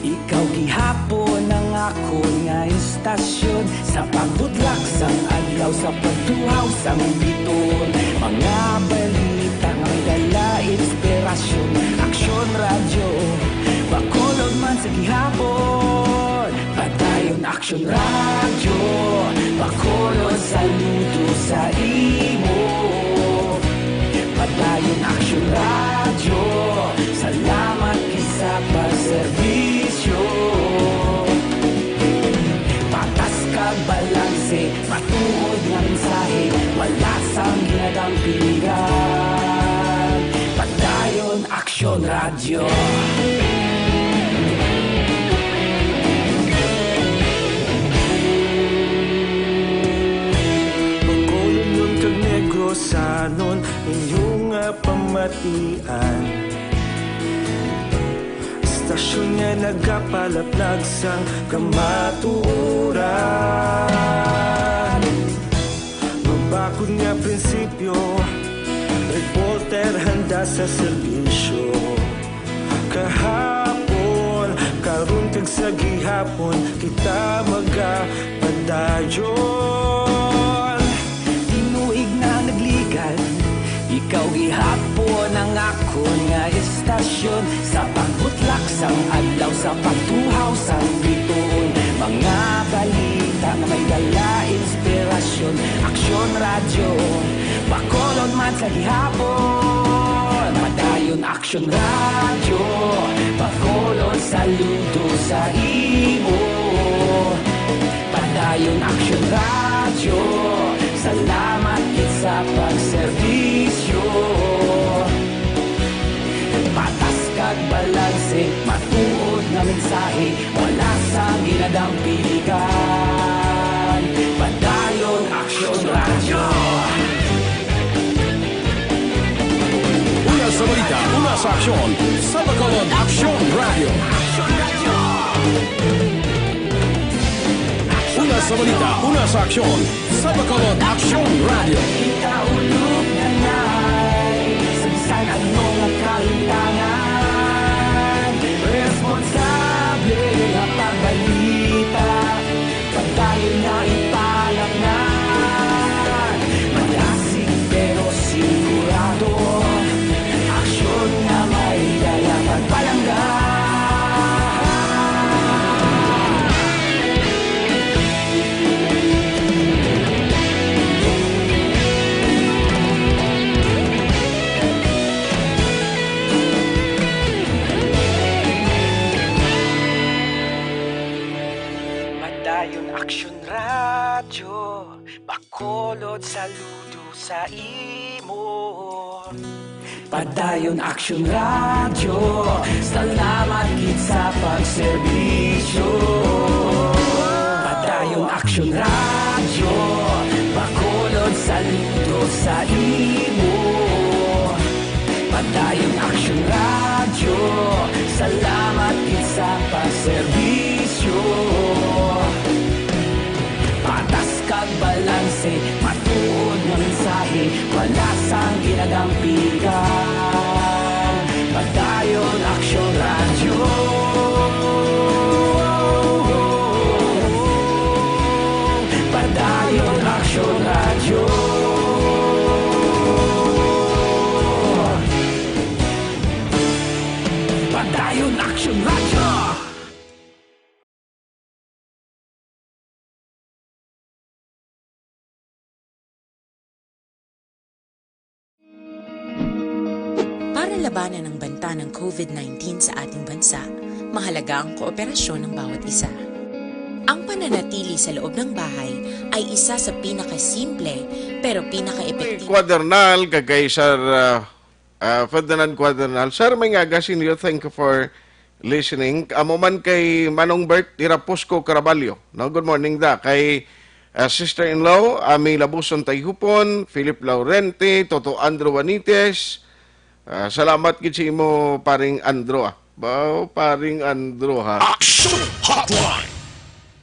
ikaw gihapon ang akon nga istasyon. Sa pagbutlak sang adlaw, sa pagtuhaw sang biton, mga balita nga may dala inspirasyon. Aksyon Radyo, Bacolod man sa gihapon. Padayon Aksyon Radyo, Bacolod, saludo sa imo. Padayon Aksyon Radyo, salamat gid sa pagserbisyo. Patas kag balanse, matuod nga mensahe, wala sang ginadampingan. Padayon Aksyon Radyo. Bacolodnon kag Negrosanon, inyo nga pamatian. Istasyon nga nagapalaplag sang kamatuoran. Mabakod nga prinsipyo, reporter handa sa serbisyo. Kahapon, karon kag sa gihapon, kita magapadayon. Dayon, tinuig na nagligad, ikaw gihapon ang akon nga istasyon. Sa pagbutlak sang adlaw, sa pagtuhaw sang bituon, mga balita nga may dala inspirasyon. Aksyon Radyo, Bacolod man sa gihapon. Padayon Aksyon Radyo, Bacolod, saludo sa imo. Padayon Aksyon Radyo, salamat gid sa pagserbisyo. Patas kag balanse, matuod nga mensahe, wala sang ginadampigan. Padayon Aksyon Radyo. Una sa balita, una sa aksyon, sa Bacolod Aksyon Radyo. Una sa balita, una sa aksyon, sa Bacolod Aksyon Radyo. Kita ulog na nai, sa bisan ano nga kalintangan, responsable nga pagbalita. Padayon nga ipalapnan, malasig pero sigurado. Aksyon nga may dala pagpalangga. Padayon Aksyon Radyo, Bacolod, saludo sa imo. Padayon Aksyon Radyo, salamat gid sa pagserbisyo. Padayon Aksyon Radyo, Bacolod, saludo sa imo. Padayon Aksyon Radyo, salamat gid sa pagserbisyo. Patas kag balanse, matuod nga mensahe, wala sang ginadampigan. Padayon Aksyon Radyo. Padayon Aksyon Radyo. Padayon Aksyon Radyo. Para labanan ang banta ng COVID nineteen sa ating bansa, mahalaga ang kooperasyon ng bawat isa. Ang pananatili sa loob ng bahay ay isa sa pinakasimple pero pinakaepektibo. Cuadernal, kag kay Sir, ah, ah, Ferdinand Cuadernal. Sir, maayong aga sa inyo. Thank you for listening. Amo man kay Manong Bert Iraposco Caraballo. No, good morning da. Kay, ah, sister-in-law, Ami Labuson Tayhupon, Philip Laurente, Toto Andrew Vanites. Ah, salamat gid sa imo, paring Andrew, ah. Bao, paring Andrew, ha. Action Hotline!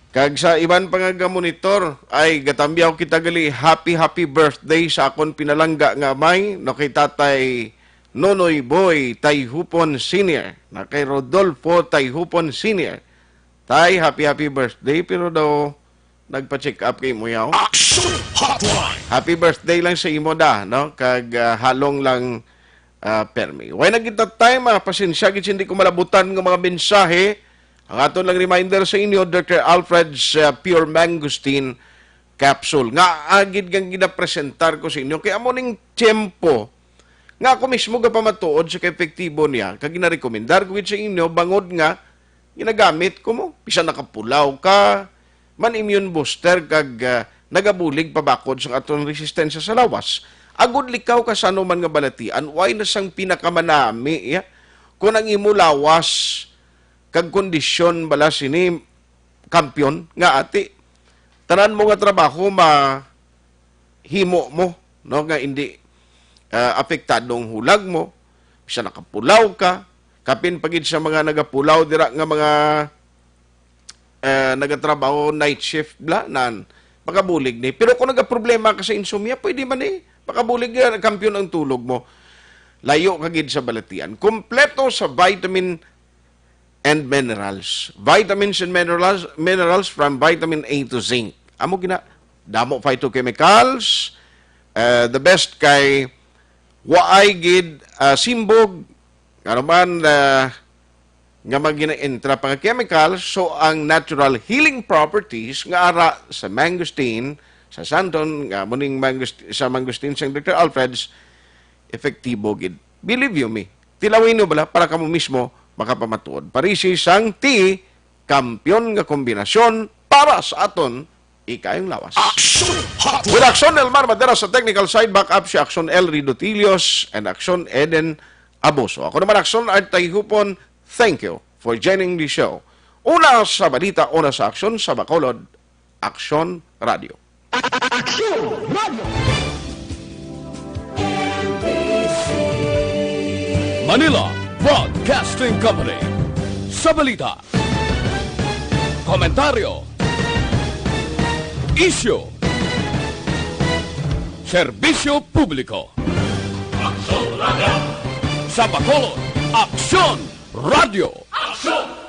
Kag sa iban pa nga gamonitor, ay gatambyaw kita gali, happy, happy birthday sa akon pinalangga nga amay, no, kay Tatay Nonoy Boy Tayhupon Senior, na kay Rodolfo Tayhupon Senior. Tay, happy, happy birthday, pero daw nagpa-check up kay mo yaw. Action Hotline! Happy birthday lang sa imo da, no? Kag, ah, halong lang, ah, permi. Way na kita time, ah, pasensya gid, hindi ko malabutan nga mga mensahe. Ang aton lang reminder sa inyo, Doctor Alfred's, ah, Pure Mangosteen Capsule. Nga agid nga ginapresentar ko sa inyo. Kay amo ning tiyempo nga ako mismo gapamatuod sa kaepektibo niya, kag ginarekomendar ko gid sa inyo, bangod nga ginagamit ko mo. Bisan nakapulaw ka, man immune booster kag, ah, nagabulig pabakod sa aton resistensya sa lawas. Agud likaw ka sa ano man nga balatian, way na sang pinakamanami, ya. Kung ang imo lawas kag kondisyon bala sini kampiyon nga ati, tanan mo nga trabaho mahimo mo, no, nga hindi, ah, apektado ang hulag mo, bisan nakapulaw ka, kapin pa gid sa mga nagapulaw dira nga mga, ah, nagatrabaho night shift bla nan, makabulig ni. Pero kung nagaproblema ka sa insomnia, pwede man ni makabulig, ah, kampiyon ang tulog mo. Layo ka gid sa balatian. Kompleto sa vitamin and minerals. Vitamins and minerals, minerals from vitamin A to zinc. Amo gina, damo phytochemicals, uh, the best kay waay gid, uh, simbog, ano man, uh, nga magina-, intra pa nga chemical, so ang natural healing properties nga ara sa mangosteen, sa santon, nga muning mangosteen, sa mangosteen sang Doctor Alfred's, epektibo gid. Believe you me, tilawin nyo bala para kamo mismo makapamatuod. Parisi sang tea, kampiyon nga kombinasyon para sa aton ikayong lawas. Action Hot With Action Elmar Madera sa technical side, back up si Action Elry Dutilios and Action Eden Abuso. Ako naman, Action Art Tayhupon, thank you for joining the show. Una sa balita, una sa aksyon, sa Bacolod, Action Radio. Action Radio. Manila Broadcasting Company. Sa balita, komentaryo, isyu, serbisyo publiko. Aksyon Radio. Sa Bacolod, Aksyon Radio. Aksyon